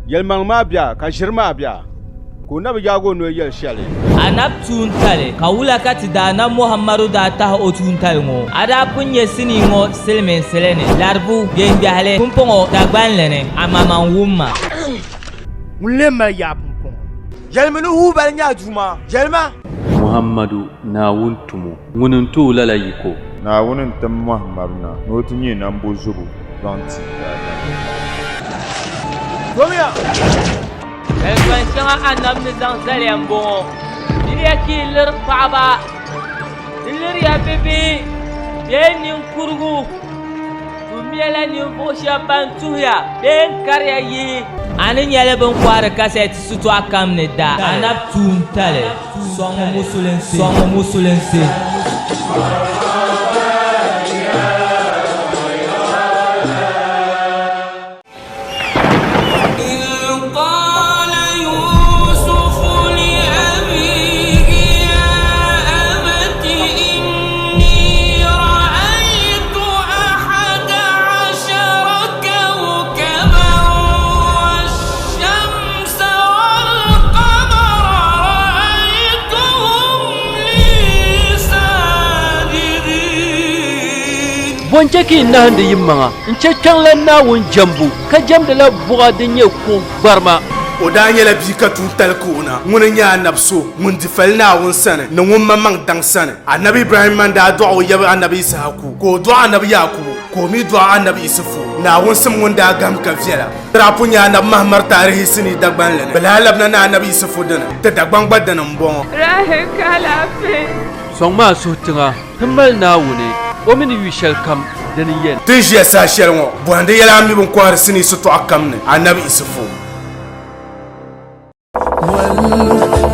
Yɛlimaŋli maa bia ka ʒiri maa bia, ka o na bi yaag o noli yɛli shɛli. Anabi tuuntali, ka wula ka ti Daanab Muhammadu daa tahi o tuuntali ŋɔ? A daa pun nya sinii ŋɔ silimiinsili ni, Laribu, Gengahili, pumpɔŋɔ Dagbanli ni, amaa man wum ma. Ŋun lee mali yaa pumpɔŋɔ? Yɛlimi ni Hubal nyɛ a Duuma. Yɛlima! Muhammadu, Naawuni tumo, ŋuni n-ti o lala yiko. Naawuni n-tim Muhammadu na ni o ti nyɛ nambozobo zaŋ ti daadamnim. Domiya! Zalikpan shɛŋa Anabi ni zaŋ zali ya m-bɔŋɔ, Miriya ka yi liri paɣiba, di liriya bibihi bee ninkurigu. Tummiya la ninvuɣ shɛb ban tuhiya bee n-kariya yihi. A ni nyɛli bɛ ni kɔhiri kasɛti sitɔɣu kam ni da. Anabi tuuntali sɔŋmi musulinsi. Sɔŋmi musulinsi. Bɔ n-chɛ ka yi nahindi yimaŋa n-chɛ kpiɔŋlan Naawuni jɛmbu, ka jɛmdila buɣa din nyɛ kuɣ gbarima? O daa nyɛla bia ka tuuntali ka o na. Ŋuni n-nyɛ anabi so ŋun di fali Naawuni sani ni ŋun maŋmaŋ daŋ sani. Anabi Ibrahimma n-daa dɔɣi o yab anabi Issahaku, ka o dɔɣi anabi Yaakubu, ka o mi dɔɣi anabi Isufu. Naawuni sim ŋun daa gahim ka viɛla. Di daa pun nyɛ anabi Mahamar taarihi sinii Dagbanli ni. Bɛ lahi labina ni anabi Isufu dini, ti Dagbaŋ gba dini m-bɔŋɔ. Rahel ka alaafee. Sɔŋmi a suhu tiŋa. Ti mali Naawuni, o mi ni yu shɛlikam, dini n-yɛn. Ti ni ʒiya saha shɛli ŋɔ, bɔhindi yɛla a mi bɛ ni kɔhiri sinii sitɔɣu kam ni, Anabi Isufu.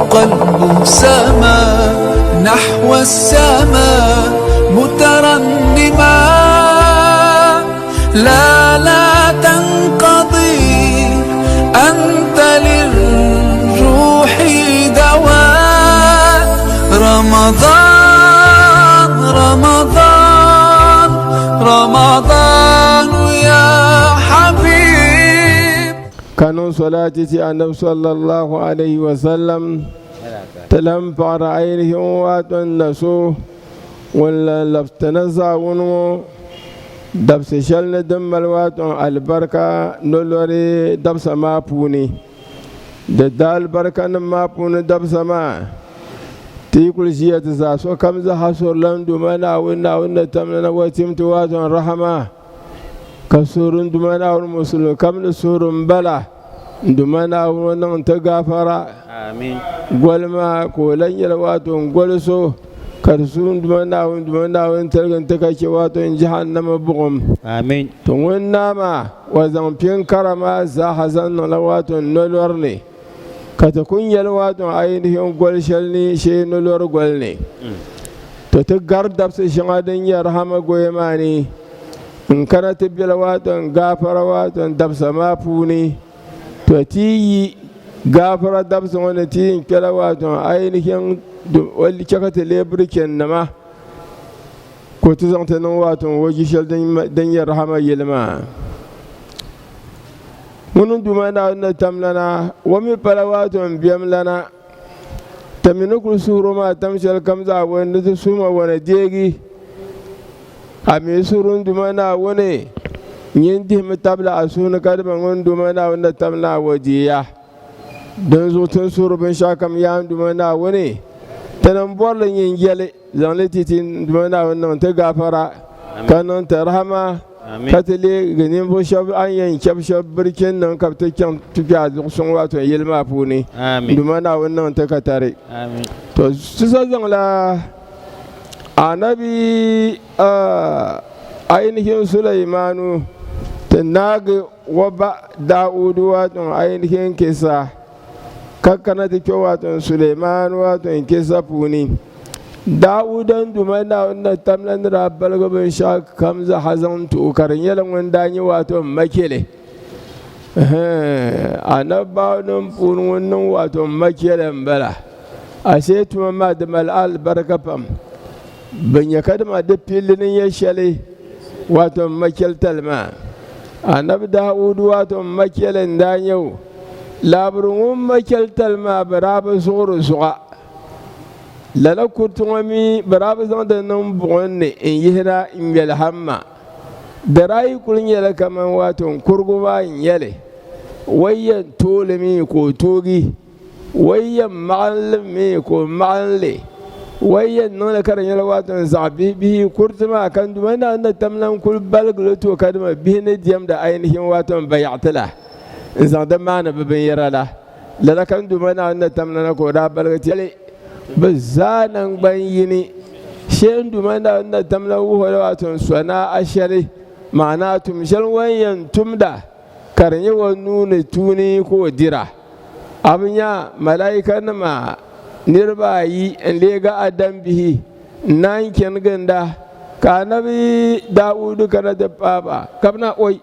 والقلب سما نحو السماء مترنما لا لا تنقضي أنت للروح دواء رمضان رمضان رمضان يا حبيب Ka niŋ solati ti Annabi sallallahu alayhi wa sallam, ti lan paɣiri ainihin waato n na so ŋun lan labisi ti na zaawuni ŋɔ dabisi shɛli ni din mali waato alibarika nolori dabisa maa puuni. Di daalibarikanim maa puuni dabisa maa, ti yi kuli ʒiya ti zaa sokam zaaha surila n Duuma Naawuni, Naawuni ni tamli na wa tim ti waato rahama. Ka suhuri n Duuma Naawuni musulimi kam ni suhuri m-bala n Duuma Naawuni o niŋ ti gaafara. Goli maa ka o lan yɛli waato n goli so ka di suhi n Duuma Naawuni Duuma Naawuni tiligi n-ti ka chɛ waato n jahannama buɣim. To ŋun naa maa o zaŋ pin kara maa zaaha zaŋ niŋla waato n nolɔri ni ka ti ku yɛli waato ainihin goli shɛli ni shee nolɔri goli ni. To ti gari dabisi shɛŋa din nyɛ rahama goya maa ni n-kana ti bela waato n-gaafara waato n-dabisa maa puuni. To ti yi gaafara dabisa ŋɔ ni ti yɛn kpela waato ainihin o chɛ ka ti leei birichinnima ka o ti zaŋ ti niŋ waato n-woji shɛli din nyɛ rahama yili maa. Ŋuni n-Duuma Naawuni ni tamlana, o mi pala waato m-biɛmlana. Ti mi ni kul suhir o maa tam shɛlikam zaa wani ni ti suhu ma wani deegi. A mi suhiri n Duuma Naawuni, nyin dihimi tabili a suhu ni kadama ŋun Duuma Naawuni ni tam ni a wo deei a. Dinzuɣu ti ni suhiri binshɛɣukam yaa n Duuma Naawuni, ti ni bɔri li nyin yɛli. Zaŋ li ti ti n Duuma Naawuni niŋ ti gaafara, ka niŋ ti rahama, ka ti leegi ninvuɣ shɛb a ni yɛn chɛb shɛb birichinnim ka bɛ ti chaŋ ti kpe a zuɣusuŋ waato yili maa puuni. N Duuma Naawuni niŋ ti katari. To ti sa zaŋla Anabi ainihin Sulaimanu ti naagi o ba Daudu waato ainihin kisa. Ka kana ti kpe waato Sulaiman waato kisa puuni. Daawuda n Duuma Naawuni na tamla ni daa baligi binshɛɣu kam zaa zaŋ ti o ka di nyɛla ŋun daa nyɛ waato m machɛli. Anabibaŋnim puuni ŋun niŋ waato m machɛli m-bala. Ashe tuma maa di mali alibarika pam. Bɛ nya kadama di pilli ni nyɛ shɛli waato m machɛli tali maa. Anabi Daawuda waato m machɛli n-daa nyɛ o. Labiri ŋun ma chɛlitali maa bɛ daa bi zuɣuri zuɣa. Lala kuriti ŋɔ mi bɛ daa bi zaŋdi niŋ buɣim ni n-yihira n-ŋmɛli hamma. Di daa yi kuli nyɛla kaman waato n-kurigu maa n-nyɛ li, o yi yɛn tooi li mi ka o toogi, o yi yɛn maɣim li mi ka o maɣim li, o yi yɛn niŋ li ka di nyɛla waato n-zaɣ bihibihi kuriti maa ka n Duuma Naawuni ni tam lan kuli baligi li ti o kadama bihi ni diɛmdi ainihin waato m-bayaɣiti la n-zaŋdi maani bɛ binyɛra la. Lala ka n Duuma Naawuni ni tam lana ka o daa baligi ti yɛli bɛ zaa naŋgban yini, Shee n Duuma Naawuni ni tam la wuhi o la waato n so naa ashɛli, maana tum shɛli o ni yɛn tumda ka di nyɛ o nuu ni tuuni ka o dira. A bi nya malaikanima niriba ayi n-leegi Adam bihi n-naan chani ginda, ka Anabi Daawudu kana ti paai ba, ka bɛ na, Oi!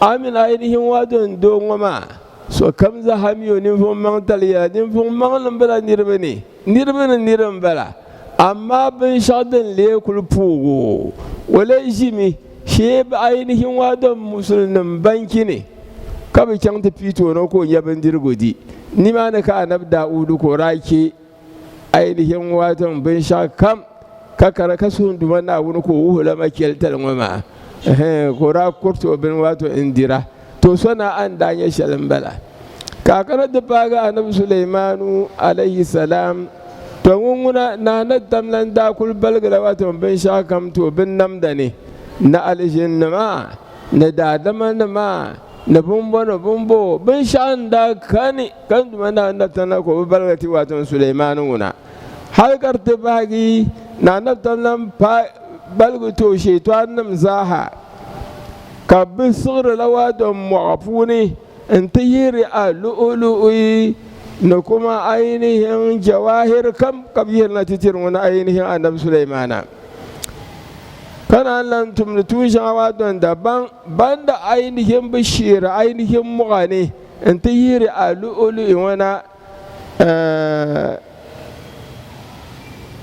A mini ainihin waato n doo ŋɔ maa, sokam zaa mi o ninvuɣ maŋtali yɛla. Ninvuɣ maŋli m-bala niriba ni, niriba ni niri m-bala, amaa binshɛɣu din lee kul puug o, o lee ʒimi shee bɛ ainihin waato musulinim banki ni, ka bɛ chaŋ ti pii ti o ni ka o nya bindirigu di. Nimaani ka Anabi Daudu ka o daa chɛ ainihin waato binshɛɣu kam ka kara ka suhi Duuma Naawuni ka o wuhi o la machɛlitali ŋɔ maa, ɛhɛn, ka o daa kuriti o bini waato n-dira. To so na a ni daa nya shɛli m-bala. Ka a kana ti paagi Anabi Sulaimaanu, alayhi salaam, to ŋun ŋuna Naa na tamla n-daa kuli baligila waato binshɛɣu kam ti o binnamda ni, ni alizinnima, ni daadamanima, ni bimbo ni bimbo, binshɛɣu n-daa kani ka n Duuma Naawuni na tamla ka o bi baligi ti waato Sulaimaanu ŋuna. Hal ka di ti bahigi Naa na tamla m-paai baligi ti o shɛtɔannim zaaha. Ka bɛ siɣirila waato mɔɣa puuni nti yihiri a luɣuluɣi ni kuma ainihin jawahir kam ka bɛ yihirina ti tiri ŋun ainihin Anabi Sulaimana. Ka naan lan tumdi tuun shɛŋa waato n-dabaŋ banda ainihin bɛ sheeri ainihin mɔɣa ni nti yihiri a luɣuluɣi ŋɔ na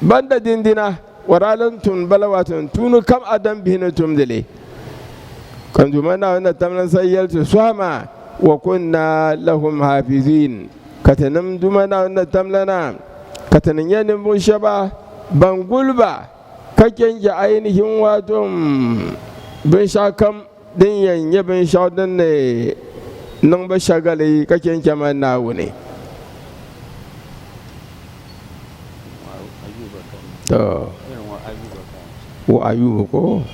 Banda dindina o daa lan tum bala waato n tuuni kam Adam bihi ni tumdi li. Ka n Duuma Naawuni na tam lan sa yɛli ti sɔha maa, Wa kunna lahum hafizin, ka tinim Duuma Naawuni na tam lana, ka ti ni nyɛ ninvuɣ shɛba ban guli ba ka chɛnji ainihin waato binshɛɣu kam din yɛn nyɛ binshɛɣu din ni niŋ ba shagali ka chɛ n-chɛ man Naawuni. To, wa Ayuba ko?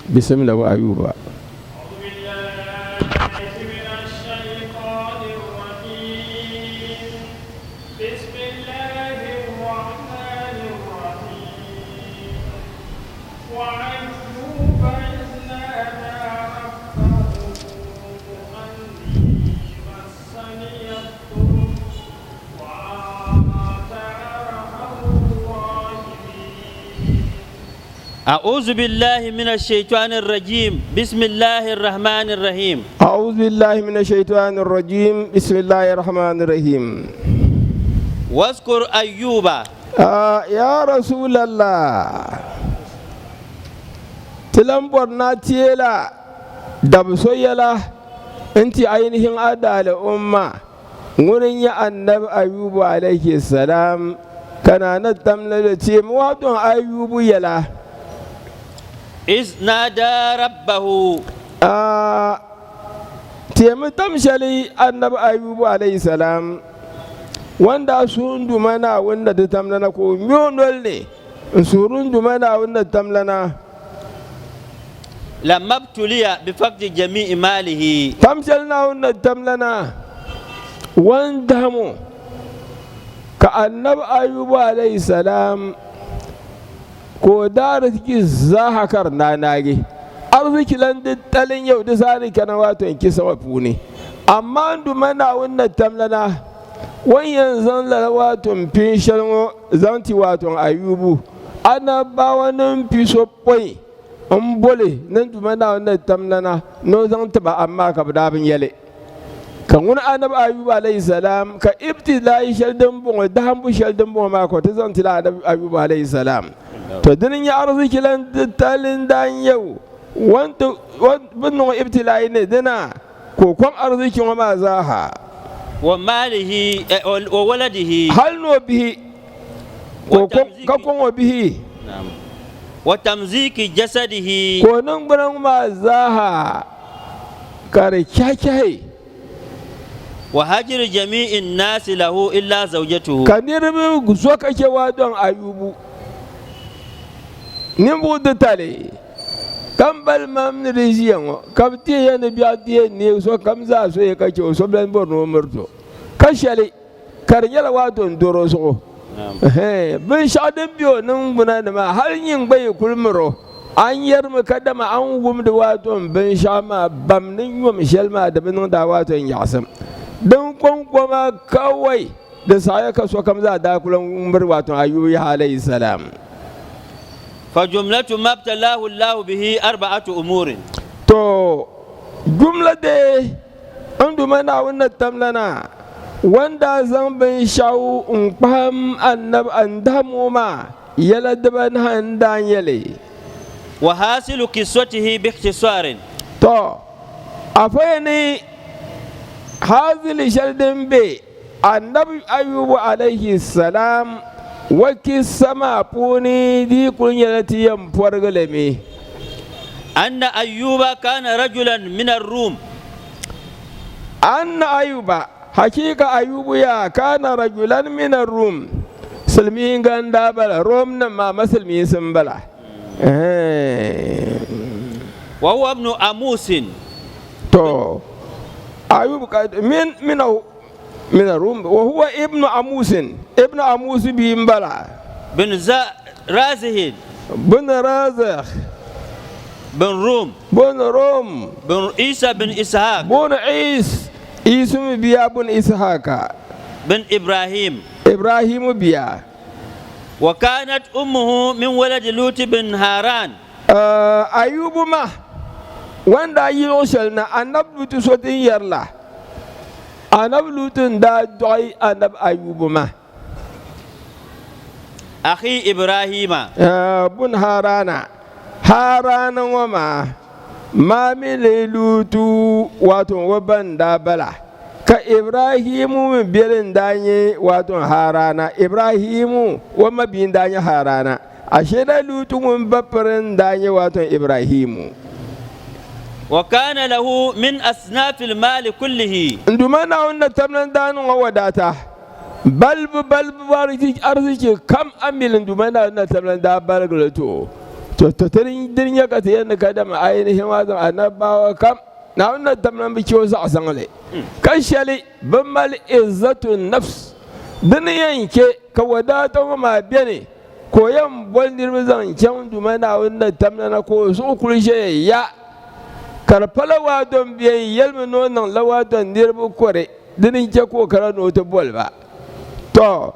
Bismillah wa Ayuba. أعوذ بالله من الشيطان الرجيم بسم الله الرحمن الرحيم أعوذ بالله من الشيطان الرجيم بسم الله الرحمن الرحيم واذكر أيوب آه يا رسول الله Ti lan bɔri ni a teela dab so yɛla nti ainihin a daali'umma, ŋuni n-nyɛ Annabi Ayubu alayhi salam, ka naa ni tam ni di teemi waadɔŋ Ayubu yɛla. Iz naadaa rabbahu. A teemi tam shɛli Annabi Ayubu alayhi salam ŋun daa suhi n Duuma Naawuni ni di tamda na ka o ŋme o noli ni. N suhuri n Duuma Naawuni ni tamlana. Lamma btuliya bifakdi jami'i maalihi. Tam shɛli Naawuni ni tamlana wan dahimu ka Annabi Ayubu alayhi salam ka o daariziki zaaha ka di naai naagi. Ariziki lan di tali n-nyɛ o di zaa ni kana waato n-kisa ŋɔ puuni. Amaa n Duuma Naawuni ni tamlana o ni yɛn zaŋ lala waato m-pin shɛli ŋɔ zaŋ ti waatɔŋ Ayubu, anabaawanim pisopɔin m-boli ni n Duuma Naawuni ni tamlana ni o zaŋ ti ba, amaa ka bɛ daa bi nya li. Ka ŋuni Anabi Ayubu alayhi salam ka ibtilaayi shɛli din bɔŋɔ, dahimbu shɛli din bɔŋɔ maa ka o ti zaŋ ti la Anabi Ayubu alayhi salam. To dini n-nyɛ arzichi lan titali n-daa nyɛ o, o ni ti, o bi niŋ o ibtilaayi ni dina. ka o kɔŋ ariziki ŋɔ maa zaaha. Wa maalihi, wa waladihi. Hal ni o bihi, ka o kɔŋ, ka kɔŋ o bihi. Wa tamziki jasadihi. Ka o niŋgbuna ŋɔ maa zaaha ka di chɛhichɛhi. Wa hajri jami'i nnaasi lahu illa zawjatuhu. Ka niriba zo ka chɛ waa dɔŋ Ayubu ninvuɣ titali, ka m bali mam ni di ʒiya ŋɔ, ka bɛ teei ya ni biɛɣu ti yɛn neegi sokam zaa soya ka chɛ o so bi lan bɔri ni o miri to ka shɛli, ka di nyɛla waa to n-dɔr o zuɣu. Binshɛɣu din be o niŋgbuna ni maa, hal nyin gba yi kul mir o, a ni yɛrimi kadama a ni wumdi waato n binshɛɣu maa bam ni nyom shɛli maa di bi niŋdi a waato n-nyaɣisim. Din kɔŋkɔma kawai di saɣiya ka sokam zaa daa ku lan miri waato Ayubu Yaha alayhi salam. Fa jumlatu ma btalaahu Allahu bihi arba'atu umurin. To jumla dee N Duuma Naawuni ni tamlana wanda zaŋ binshɛɣu n-kpahim anab n-dahim o maa yɛla dibanahi n-daa nyɛ li. Wa haasilu qissatihi biikhtisaarin. Tɔ! Afa ya ni haazili shɛli din be Annabi Ayubu alayhi salaam wa kissa maa puuni di yi kuli nyɛla ti yɛn pɔrigi li mi. Anna Ayyuba kana rajulan min ar-Rum. Anna Ayyuba, hakika Ayyubu ya kana rajulan min ar-Rum, silimiinga n-daa bala, Rom nim maa masilimiinsi m-bala. Wa huwa ibnu Amusin. To, Ayub ka min min min Rum wa huwa ibnu Amusin, ibnu Amus bia m-bala. Bin Razihin. Bin Razih. Bin Rum. Bin Rum. Bin Isa bin Ishaq. Bin Is, Isu mi bia bin Ishaka. Bin Ibrahim. Ibrahimu bia. Wa kanat ummuhu min waladi Lut bin Haran. Ayubu ma wanda yi luɣ shɛli na Annabi Lutu so din yɛri la, Annabi Lutu n-daa dɔɣi Annabi Ayubu ma. Akhi Ibrahima. Bun Harana, Harana ŋɔ maa, maa mi lee Lutu waato o ba n-daa bala, ka Ibrahimu mi beli n-daa nyɛ waato Harana, Ibrahimu o ma bia n-daa nyɛ Harana. Ashe da Lutu ŋun ba piri n-daa nyɛ waato Ibrahimu. Wa kana lahu min asnafil mali kullihi. N Duuma Naawuni na tamla n-daa niŋ o wadaata balibu balibu arzichi kam a mili n Duuma Naawuni na tamla n-daa baligi li ti o. To, to ti dini nyɛ ka ti yɛli ni kadama ainihin waazaŋ annabawa kam Naawuni na tamla m-bi chɛ o zaɣ zaŋli ka shɛli bi mali izzatu nafs dini yɛn chɛ ka wadaata ŋɔ maa beni Ka o yɛn boli niriba zaŋ chaŋ Duuma Naawuni ni tamla na ka o zuɣu kuli ʒeya ya, ka di pala waadɔn bɛ yɛn yɛlimi ni o niŋ la waadɔn niriba kɔre, dini n-chɛ ka o kana ni o ti boli ba. Tɔ!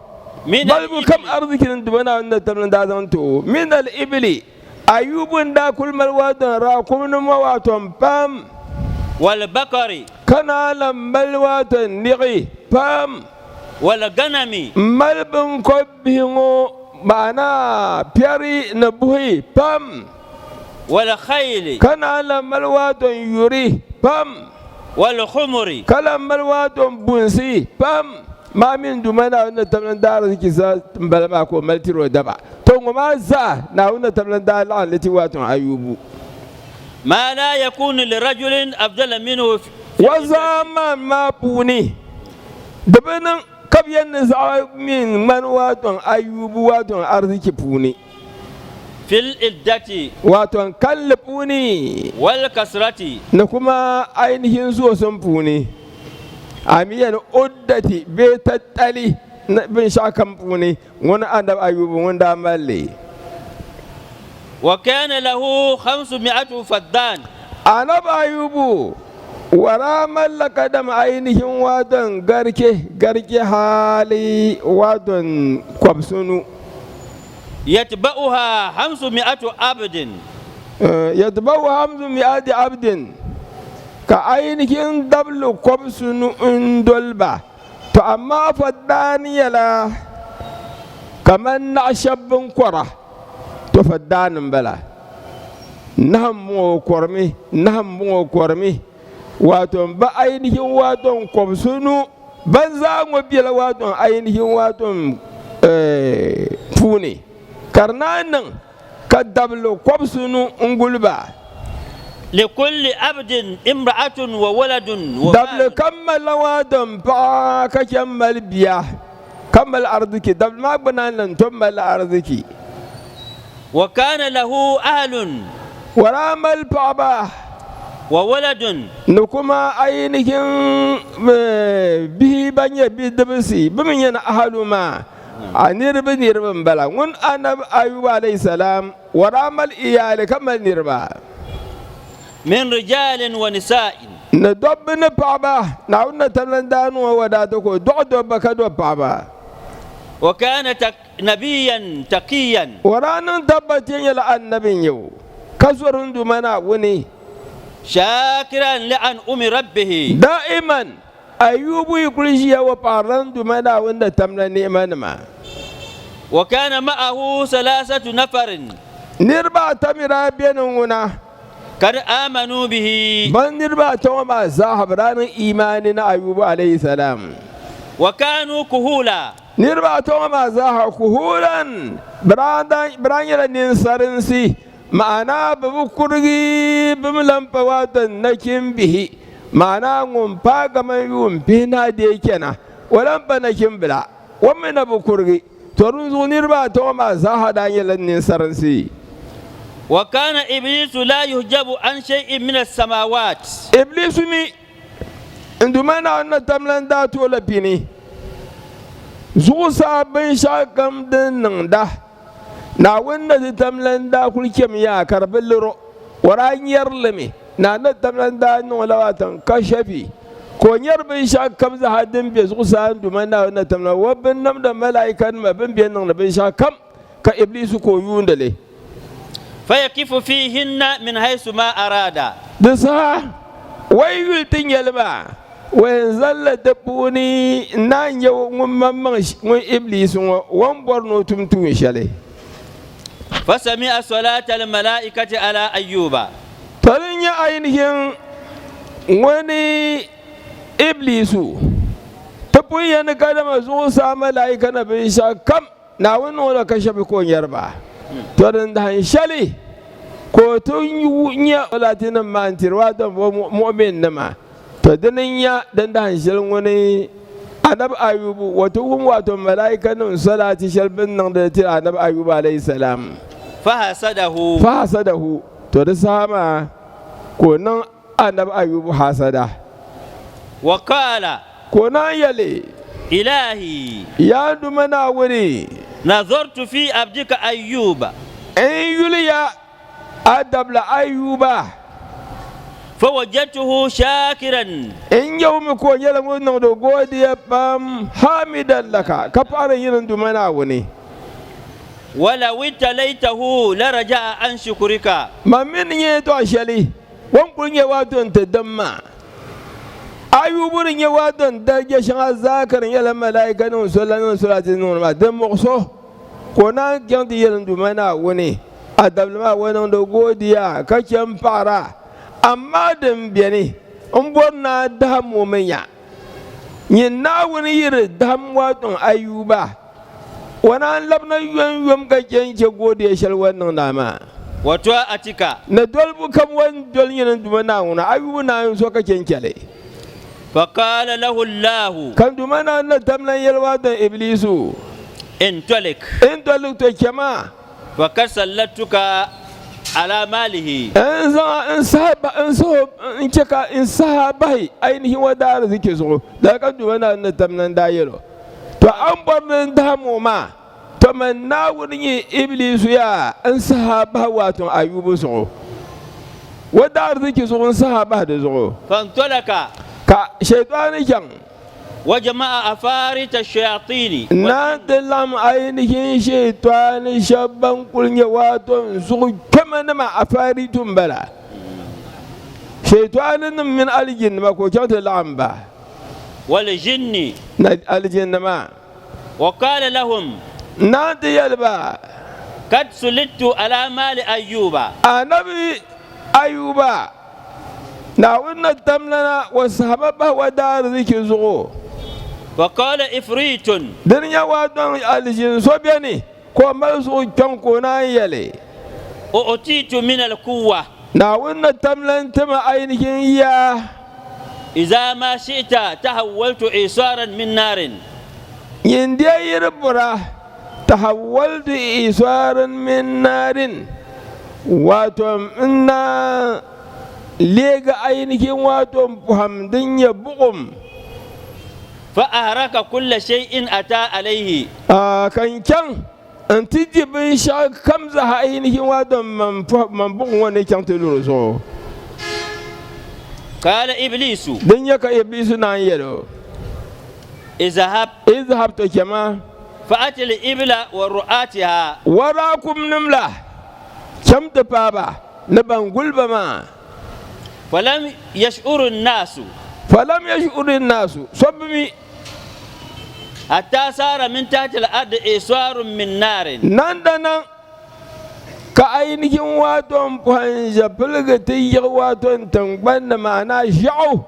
Balibu kam ariziki ni Duuma Naawuni ni tamla n-daa zaŋ ti o. Min al-ibili, Ayubu n-daa kuli mali waadɔn raakumnima waatɔn pam. Wal-bakari. Ka naa lan mali waatɔn niɣi pam. Wal-ganami. M-mali biŋkɔb Bihi ŋɔ maana piɛri ni buhi pam. Wal khayli. Ka naan lan mali waaton yuri pam. Wal khumuri. Ka lan mali waaton bunsi pam. Maa mini Duuma Naawuni ni tam ni daa ariziki zaa m-bala maa ka o mali tiri o daba. To ŋɔ maa zaa Naawuni ni tam ni daa laɣim li ti waaton Ayubu. Ma la yakunu li rajulin afdala minhu fi. Wa zaamani maa puuni di bi niŋ. Ka bɛ yɛn ni zaɣ mi ŋmani waatɔŋ Ayubu waatɔŋ ariziki puuni. Fil iddati. Waatɔŋ kalinli puuni. Wal kasrati. Ni kuma ainihin zoosim puuni. A mi yɛn uddati bee tattali ni binshɛɣu kam puuni ŋuni Annabi Ayubu ŋun daa mali li. Wa kana lahu khamsu mi'atu faddan. Annabi Ayubu wara mallaka dama ainihin waton garke garke hali waton kwabsunu. Yatba'uha hamsu mi'atu abdin. Yatba'u hamsu mi'ati abdin ka ainihin dablu kwabsunu n doli ba. To amaa faddaan nyɛla kaman naɣ shɛb binkɔra. To faddaan m-bala. Nahu m-bɔŋɔ o kɔrimi, nahu m-bɔŋɔ o kɔrimi. Wato ba ainihin wato kɔbisinu ban zaa ŋɔ bela wato ainihin wato puuni ka di naan niŋ ka dabili kɔbisinu n-guli ba. Likulli abdin imra'atun wa waladun wa Dabili maalun. kam malila wato paɣa ka chɛ m-mali bia ka mali ariziki. Dabili maa gba naan lan tom malila ariziki. Wa kana lahu ahlun. Wa daa mali paɣaba. Wa waladun. Ni kuma ainihin bihi ban nyɛ bidibisi, bɛ mi nyɛ ni ahalu maa, a niriba niriba m-bala. Ŋun Anabi Ayuba alayhi salam wa daa mali iyaali ka mali niriba. Min rijalin wa nisa'in. Ni dobba ni paɣaba, Naawuni na tabila n-daa niŋ o wadaata ka o dɔɣi dobba ka dɔbi paɣaba. Wa kana nabiyyan taqiyyan. O daa niŋ tabbati nyɛla Annabi n-nyɛ o, ka zɔri n Duuma Naawuni. Shakiran li an'umi rabbihi. Da'iman, Ayubu yi kuli ʒiya o paɣirila n Duuma Naawuni ni tamla ni'manima. Wa kana ma'ahu salasatu nafarin. Niriba ata mi daa beni ŋuna. Kad amanu bihi. Ban niriba ata ŋɔ maa zaaha bɛ daa niŋ imaani ni Ayubu alayhi salam. Wa kanu kuhula. Niriba ata ŋɔ maa zaaha kuhulan, bɛ daa nyɛla ninsarinsi, ma'ana bɛ bi kurigi bɛ mi lan pa wato nachimbihi, ma'ana ŋun paai kaman yuun pihinahi dee chana, o lan pa nachimbila, o mi na bi kurigi. To dinzuɣu niriba ata ŋɔ maa zaaha daa nyɛla ninsarinsi. Wa kana Iblisu la yuhjabu an shay'in min as-samawat. Iblisu mi N Duuma Naawuni na tamla n-daa ti o la pini. Zuɣusaa binshɛɣukam din niŋda, Naawuni na ti tamla n-daa kul chɛmiya ka di bi lir o. O daa nyari li mi. Naawuni na tamla n-daa niŋ o la waatan kashafi, ka o nyari binshɛɣukam zaa din be zuɣusaa n Duuma Naawuni na tamla o binnamda malaikanima bɛn be niŋdi binshɛɣukam, ka Ibliisu ka o yuundi li. Fayakifu fiihinna min haisu ma arada. Di saha o yi yuli ti nyɛli maa, o yɛn zalila di puuni n-naan nyɛ ŋun maŋmaŋ ŋun Ibliisu ŋɔ o ni bɔri ni o tum tuun shɛli. Fasami'a salata almalaikati ala Ayyuba. Tɔ din nyɛ ainihin ŋuni Ibliisu ti pun yɛn kadama zuɣusaa malaika na binshɛɣu kam. Naawuni niŋ o la ka shɛba ka o nyari ba. Tɔ din dahin shɛli ka o ti nya salatinim maa n-tiri o Adam mu'minnima. Tɔ dini n-nya din dahin shɛli ŋuni Anabi Ayubu o ti wum wato malaaikanim salati shɛli bɛ ni niŋdi tiri Anabi Ayubu alayhi salam. Fahasadahu. Fahasadahu. Tɔ di saha maa ka o niŋ Anabi Ayubu hasada. Wa qaala. Ka o naan yɛli. Ilahi. Yaa n Duuma Naawuni. Nazartu fi abdika Ayyuba. N yuli ya a dabila Ayyuba. Fawajadtuhu shakiran. N nya o mi ka o nyɛla ŋun niŋdi goodiya pam, hamidan laka, ka paɣiri nyini n Duuma Naawuni. Walaw ibtalaytahu laraja'a an shukrika. Man mi ni nyɛ yɛtɔɣ shɛli O ni kul nyɛ wato nti dim maa. Ayubu ni nyɛ wato n-darija shɛŋa zaa ka di nyɛla malaikanim so la niŋ solati niŋdi maa, di muɣis o ka o naan chaŋ ti yɛli n Duuma Naawuni, A dabili maa o niŋdi goodiya ka chɛ m-paɣir a, amaa din beni m bɔri ni a dahim o mi nya. Nyin Naawuni yi di dahim wato Ayuba, O naan labina yomyom ka chɛ n-chɛ goodiya shɛli o ni niŋdi a maa. Wa ta'atika. Ni dolibu kam o ni doli nyini n Duuma Naawuni, Ayubu naan zo ka chɛ n-chɛ li. Faqala lahu Allahu. Ka n Duuma Naawuni na tam lan yɛli Waadan Ibliisu. Intalik. Intalik to chɛ ma. Faqad sallattuka ala malihi. N zaŋ a n saha ba, n suhu n chɛ ka n saha bahi ainihin o daariziki zuɣu. Lala ka n Duuma Naawuni na tam lan daa yɛl o. To a ni bɔri ni n dahim o maa, to man Naawuni nyɛ Ibliisu yaa n saha bahi waatɔŋ Ayubu zuɣu. O daariziki zuɣu n saha bahi di zuɣu. Fantɔlaka. Ka Shɛitaani chaŋ. Wa jama'a afarita shayatini. Naan ti laɣim ainihin Shɛitaani shɛba ban kuli nyɛ waatɔŋ zuɣu kpɛmanima, afaritu m-bala. Shɛitaaninim mini alijinnima ka o chaŋ ti laɣim ba. Waljinni. Ni alijinnima. Wa qaala lahum. Naan ti yɛli ba. Kad sulittu ala maali Ayyuba. Anabi Ayyuba, Naawuni na tamlana wa sahaba bahi wa daariziki zuɣu. Faqala ifritun. Dini nyɛ waadɔŋ aliʒin so beni ka o mali zuɣu kpɛŋ ka o naan yɛli. U'titu min al-quwwa. Naawuni na tamlan ti ma ayinihin yaa. Iza ma shi'ta tahawwaltu isaran min narin. Nyin deei yi di bɔra, tahawwaltu isaran min narin, wato n naan leegi ayinihin wato pɔhim din nyɛ buɣim. Fa ahraka kulla shay'in ata alayhi. Ka n chaŋ nti di binshɛɣu kam zaa ayinihin wato man buɣim ŋɔ ni chaŋ ti lu di zuɣu. Qala Iblisu. Din nyɛ ka Iblisu naan yɛl o. Izhab. Izhab to chama. Fa'ati al-ibla wa ru'atiha. Waraakumnim la cham ti paai ba ni ban guli ba maa. Falam yash'uru an-nasu. Falam yash'uru an-nasu, so bi mi. Hatta sara min tahti al-ardi isarun min narin. Nan da nan ka ainihin waton pɔhim ʒe piligi ti yiɣi waton tiŋgbani ni ma'ana ʒiɛɣu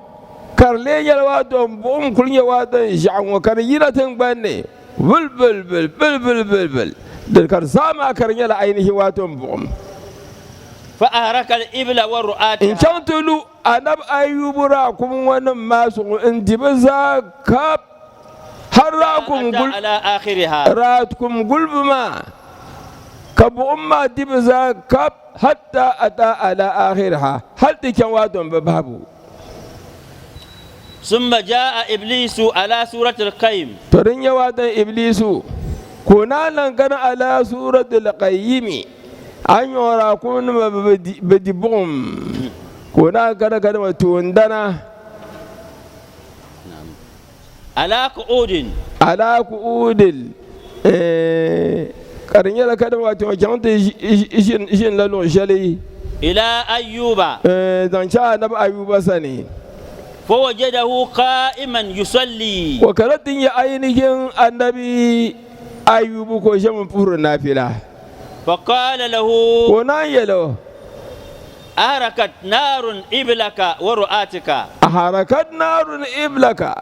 ka di lee nyɛla waton buɣim kuli nyɛ waton ʒiɛɣu ŋɔ ka di yina tiŋgbani ni bulibulibulibulibulibul di ka di zaa maa ka di nyɛla ainihin waton buɣim. Fa ahraka al-ibla wa ru'atiha. N-chaŋ ti lu Anabi Ayubu raakum ŋɔ nim maa zuɣu n-di bɛ zaa kap hal raakum gulibu maa ka buɣim maa di bɛ zaa kap hatta ata ala akhiriha hal ti chaŋ wato m-bi bahibu. Summa jaa Iblisu ala suratil qayyim. To din nyɛ wato Iblisu ka o naan lan kana ala suratil qayyimi a ni nyɛ raakum nima bi di buɣim ka o naan kana kadama toondana. Ala qu'udin. Ala qu'udin ka di nyɛla kadama wato o chaŋ ti ʒinila luɣ shɛli. Ila Ayyuba. Zaŋ chaŋ Anabi Ayyuba sani. Fawajadahu qa'iman yusalli. O kana ti nya ainihin Anabi Ayyubu ka o ʒemi puhiri naafila. Faqala lahu. Ka o naan yɛl o. Aharakat naarun iblaka wa ru'atika. Aharakat naarun iblaka.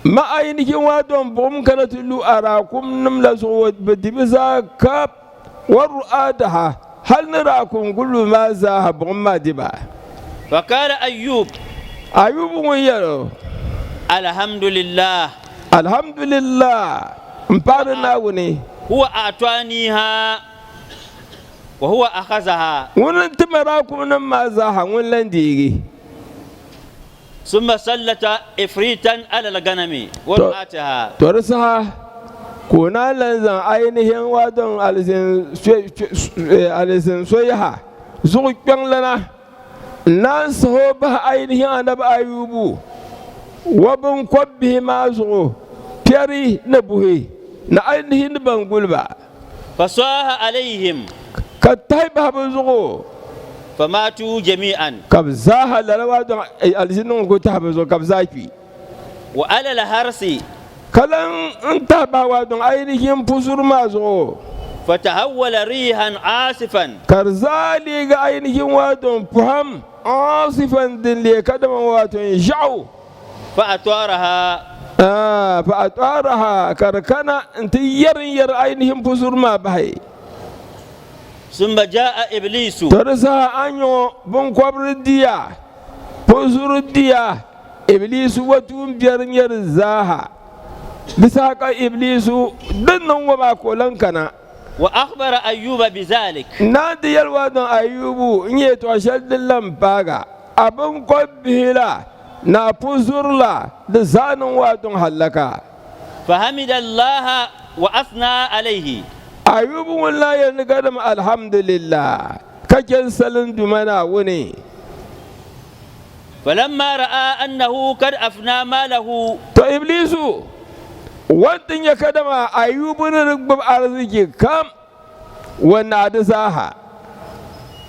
Ma ainihin waton buɣim kana ti lu a raakumnim la zuɣu bɛ di bɛ zaa kap wa ru'ataha hal ni raakum gulibu maa zaaha buɣim maa di ba. Faqala Ayyub. Ayyubu ŋun yɛl o. Alhamdulillah. Alhamdulillah, m paɣiri Naawuni. Huwa a'taniha. Wa huwa akhazaha. Ŋuni n-ti ma raakumnim maa zaaha, ŋuni lan deegi. Summa sallata ifritan ala al-ganami wa ru'atiha. To di saha ka o naan lan zaŋ ainihin waton alizin so yaha zuɣu kpɛŋlana n-naan sahi o bahi ainihin Anabi Ayubu wa biŋkɔbbihi maa zuɣu, piɛri ni buhi ni ainihin ni ban guli ba. Fasaha alayhim. Ka tahi bahi bɛ zuɣu. Famatu jami'an. Ka bɛ zaaha lala waa dɔŋ alizinni ŋɔ ku tahi bɛ zuɣu ka bɛ zaa kpi. Wa ala al-harsi. Ka lan n tahi bahi waa dɔŋ ainihin puzuri maa zuɣu. Fatahawwala rihan asifan. Ka di zaa leegi ainihin waa dɔŋ pɔhim asifan din leei kadama waa dɔŋ ʒiɛɣu. Fa'ataraha. Fa'ataraha ka di kana nti yɛri n-yɛri ainihin puzuri maa bahi. Summa jaa Iblisu. To di saha a nyɔ biŋkɔbiri diya, puzuri diya, Iblisu wa tuumbiɛri nyɛ di zaaha. Di saha ka Iblisu din niŋ ŋɔ maa ka o lan kana. Wa akhbara Ayyuba bizalik. Naa ti yɛli wa niŋ Ayyubu n yɛltɔɣ shɛli din lan paag a, a biŋkɔb bihi la ni a puzuri la di zaa niŋ wa duŋ hallaka. Fahamida Allaha wa asna alayhi. Ayyubu ŋun lan yɛli ni kadama Alhamdulillah ka chɛ n salim Duuma Naawuni. Falamma ra'a annahu kad afna malahu. To Iblisu wan ti nya kadama Ayubu ni di gbib ariziki kam wan naai di zaaha.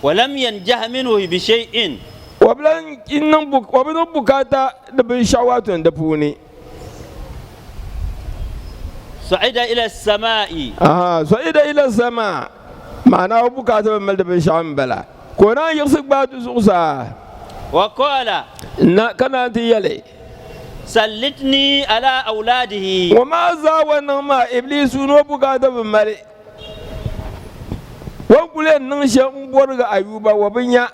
Walam yanjah minhu bi shay'in. O bi lan niŋ o bi niŋ bukaata ni binshɛɣu wato di puuni. Sa'ida ila samaa'i. Aha, sa'ida ila samaa, ma'ana o bukaata bi mali di binshɛɣu m-bala. Ka o naan yiɣisi gbaai di zuɣusaa. وقال Na ka naan ti yɛli. Sallitni ala awladihi. Ŋɔ maa zaa wa niŋ maa Iblisu ni o bukaata bi mali. O ni kuli yɛn niŋ shɛm m-bɔrigi Ayuba wa bi nya.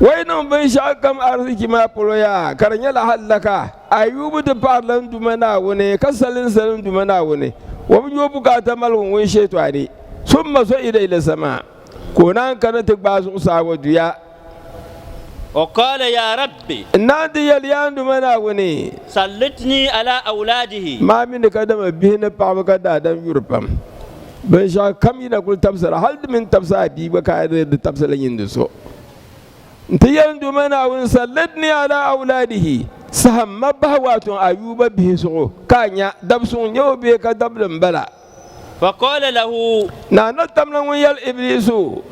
O yi niŋ binshɛɣu kam ariziki maa polo yaa ka di nyɛla hallaka. Ayubu ti paɣirila n Duuma Naawuni ka salinsa n Duuma Naawuni. O bi nya o bukaata maligu ŋun sheetɔani. Summa su'ida ila samaa. Ka o naan kana ti gbaai zuɣusaa ŋɔ duya. Wa qala ya Rabbi. N naan ti yɛli, Yaa n Duuma Naawuni. Sallitni ala awladihi. Maa mi ni kadama bihi ni paɣaba ka daadam yuri pam. Binshɛɣu kam yi na kuli tabisira, hali di mini tabisi a bia gba ka a di tabisila nyin di so. N ti yɛli n Duuma Naawuni, Sallitni ala awladihi. Saham ma bahi waato Ayuba bihi zuɣu ka a nya dabisuŋ n-nyɛ o bee ka dabili m-bala. Faqala lahu. Naa Natamla ŋun yɛli Ibliisu.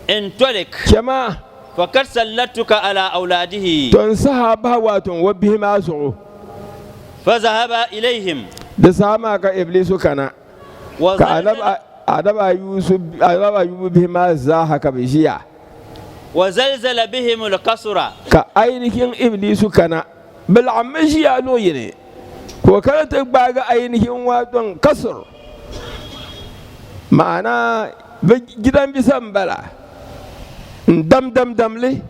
Intalik. Chama. Faqad sallatuka ala awladihi. Tɔ n saha a bahi waato n o bihi maa zuɣu. Fazahaba ilayhim. Di saha maa ka Ibliisu kana, ka Annabi Ayubu bihi maa zaaha ka bɛ ʒiya. Wazalzala bihim al-qasra. Ka ainihin Ibliisu kana, bɛ laɣimmi ʒiya luɣ yini. Ka o kana ti gbaagi ainihin waaton kasr, ma'ana bɛ jidanbisa m-bala, n-dam damdam li.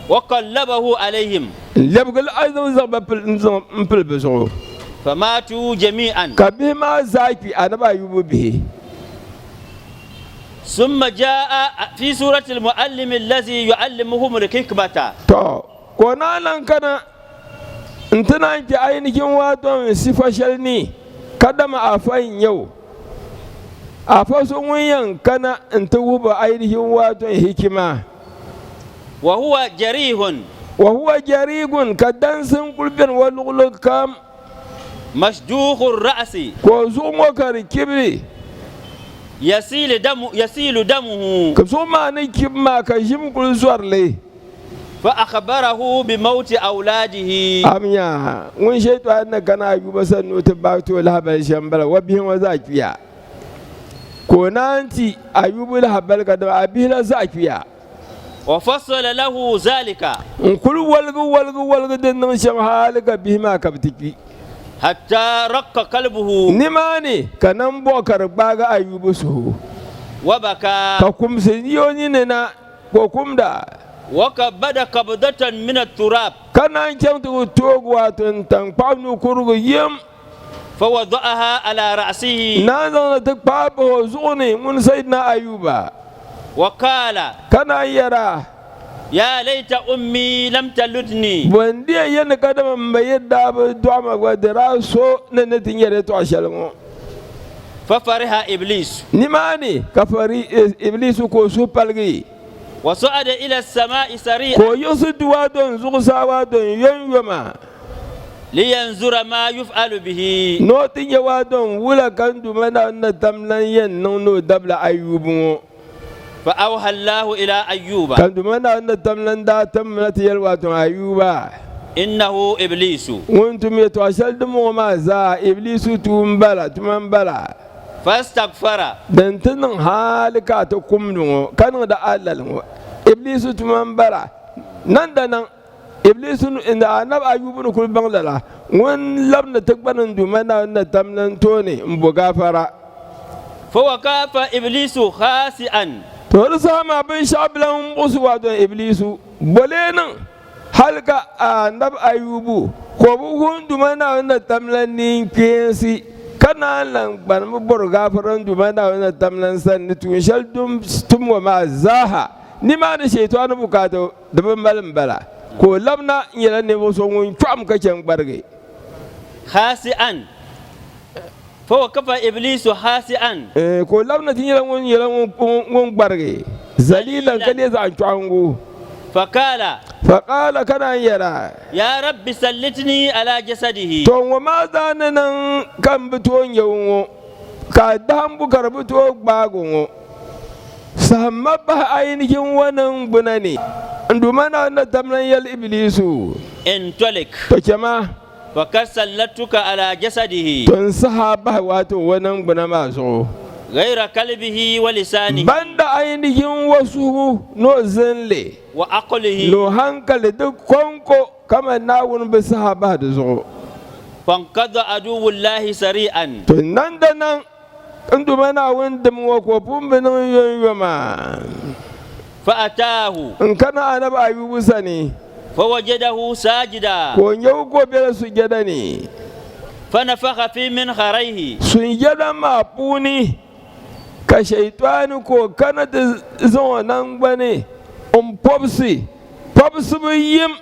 Wa qallabahu alayhim. N-lɛbigi li ainihin zaŋ ba pili n-zaŋ m-pili bɛ zuɣu. Famatu jami'an. Ka bihi maa zaa kpi, Anabi Ayubu bihi. Summa ja'a fi surati al-mu'allimi allazi yu'allimuhum al-hikmata. Tɔ! Ka o naan lan kana N-ti naan kpe ainihin waaton sifa shɛli ni kadama afa n-nyɛ o, afa so ŋun yɛn kana n-ti wuhi ba ainihin waaton hikima. Wa huwa jarihun. Wa huwa jarigun, ka dansi n-kuli beni o luɣili kam. Mashduhu ra'si. Ka o zuɣu ŋɔ ka di kibiri. Yasilu damuhu. Ka zuɣu maa ni kibi maa ka ʒim kuli zɔri li. Fa akhbarahu bi mawti awladihi. Amya, ŋun shɛtɔɣa ni kana Ayuba sani ni o ti baai ti o lahabali shɛm m-bala, o bihi ŋɔ zaa kpiya. Ka o naan ti Ayubu lahabali ka dama a bihi la zaa kpiya. Wa fassala lahu zalika. N kul woligi woligi woligi din niŋ shɛm hali ka bihi maa ka bɛ ti kpi. Hatta raqqa qalbuhu. Nimaani ka nambɔɣu ka di gbaagi Ayubu suhu. Wa baka. Ka kumsi yi o nini na. Ka o kumda. Wa-kabada kabdatan min at-turab. Ka naan chaŋ ti ku toog waato n-taŋkpaɣu nukurugu yim. Fa-wada'aha ala ra'sihi. Naan zaŋ li ti kpaai bahi o zuɣu ni, ŋun Sayyidina Ayuba. Wa-qaala. Ka naan yɛra. Ya layta ummi lam taludni. Bɔ n-di yɛn yɛli ni kadama m ba yi daa bi dɔɣi ma gba, di daa so ni ni ti nya di yɛtɔɣ shɛli ŋɔ. Fafariha Iblisu. Nimaani ka fari Iblisu ka o suhu paligi. Wa sa'ada ila samaa'i sari'an. Ka o yiɣisi du waadɔn zuɣusaa waadɔn yomyoma. Liyanzura ma yuf'alu bihi. Ni o ti nya waadɔn wula ka n Duuma Naawuni na tam lan yɛn niŋ ni o dabila Ayubu ŋɔ. Fa awha Allahu ila Ayyuba. Ka n Duuma Naawuni na tam lan daa tim ma na ti yɛli waadɔn Ayuba. Innahu Iblisu. Ŋun tum yɛtɔɣ shɛli dimbɔŋɔ maa zaa, Iblisu tuun bala, tuma m-bala. Fastaghfara. Din ti niŋ hali ka a ti kumdi ŋɔ, ka niŋdi alali ŋɔ, Iblisu tuma m-bala. Nandanaŋ, Iblisu ni Anabi Ayubu ni kul baŋ lala, ŋun labindi ti gbani n Duuma Naawuni na tam lan tooni m-bo gaafara. Fawaqafa Iblisu khasi'an. To di saha maa binshɛɣu bi lan muɣisi waadɔn Iblisu boli niŋ. Hal ka Anabi Ayubu ka o bi wuhi n Duuma Naawuni na tam la neen kpeensi, ka naan lan gbani mi bɔri gaafara n Duuma Naawuni na tam la n sani ni tuun shɛli din tum ŋɔ maa zaaha. Nimaani Shɛyitɔni bukaata di bi mali m-bala, ka o labina n-nyɛla ninvuɣ so ŋun chɔɣim ka chɛ n-gbarigi. Khasi'an, Fawaqafa Iblisu khasi'an. Ka o labina ti nyɛla ŋun nyɛla ŋun gbarigi, zalilan, ka leei zaɣ chɔɣiŋgu. Faqala. Faqala, ka naan yɛra. Ya Rabbi sallitni ala jasadihi. Tɔ! Ŋɔ maa zaa ni niŋ ka m bi tooi nya o ŋɔ, ka a dahimbu ka di bi tooi gbaag o ŋɔ, sahimma bahi ayinihin ŋɔ niŋgbuna ni. N Duuma Naawuni na tam lan yɛli Ibliisu. Intalik. Tɔ! Chama. Fakad sallatuka ala jasadihi. To n saha bahi waato o niŋgbuna maa zuɣu. Ghayra kalbihi wa lisanihi. Banda ainihin o suhu ni o zinli. Wa aqlihi. Ni o hankali di kɔŋko kaman Naawuni bi saha bahi di zuɣu. Fanqada aduwullahi sari'an. To nandanan n Duuma Naawuni dim ŋɔ ka o pun bi niŋ yomyoma. Fa ataahu. N kana Anabi Ayubu sani. Fa wajadahu sajida. Ka o nya o ka o bela sujada ni. Fa nafakha fi minkharayhi. Sujada maa puuni ka Shaitaani ka o kana ti zaŋ o naŋgbani m-pɔbisi pɔbisibu yim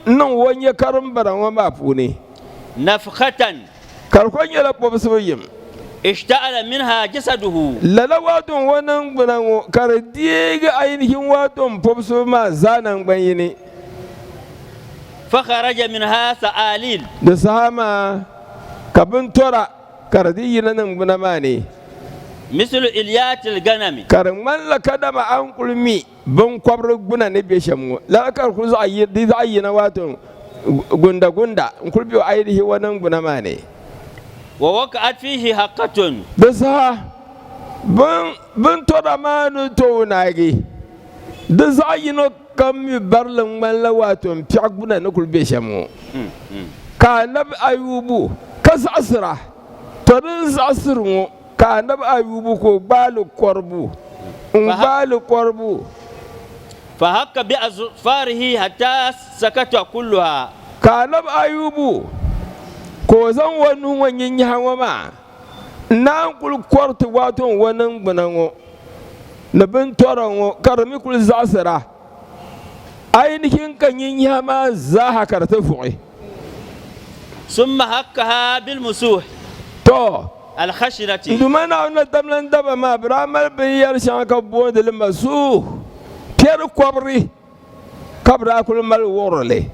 niŋ o nya karimbana ŋɔ maa puuni. Nafkhatan. Ka di kuli nyɛla pɔbisibu yim. Ishta'ala minha jasaduhu. Lala waato n-o niŋgbuna ŋɔ ka di deegi ainihin waato m-pɔbisibu maa zaa naŋgban yini. Fakharaja minha sa'alil. Di saha maa ka bintɔra ka di dii yina niŋgbuna maa ni. Mislu ilyatil ganami. Ka di ŋmanila kadama a ni kuli mi biŋkɔbiri gbuna ni be shɛm ŋɔ, lala ka di kuli di zaɣ yina waato gundagunda n-kuli be o ainihi o niŋgbuna maa ni. Wa waqa'at fihi haqqatun. Di saha bintɔra maa ni tooi naagi, di zaɣ yino kam mi barili ŋmanila waato m-piɛɣu gbuna ni kuli be shɛm ŋɔ. Ka Anabi Ayubu ka zaɣisira, tɔ din zaɣisiri ŋɔ Ka Anabi Ayubu ka o gbaai li kɔribu, n-gbaai li kɔribu. Fahakka bi azfarihi hatta sakata kulluha. Ka Anabi Ayubu ka o zaŋ o nuhi ŋɔ nyinyaha ŋɔ maa n-naan kuli kɔriti waato o niŋgbuna ŋɔ ni bintɔra ŋɔ ka di mi kuli zaɣisira ainihin ka nyinyaha maa zaaha ka di ti vuɣi. Summa hakkaha bilmusuh. Tɔ! Alkhashinati. N Duuma Naawuni ni tam lan daba maa, bɛ daa mali binyɛr shɛŋa ka bɛ boondi li masuh, piɛri kɔbiri, ka bɛ daa kuli mali wuɣiri li.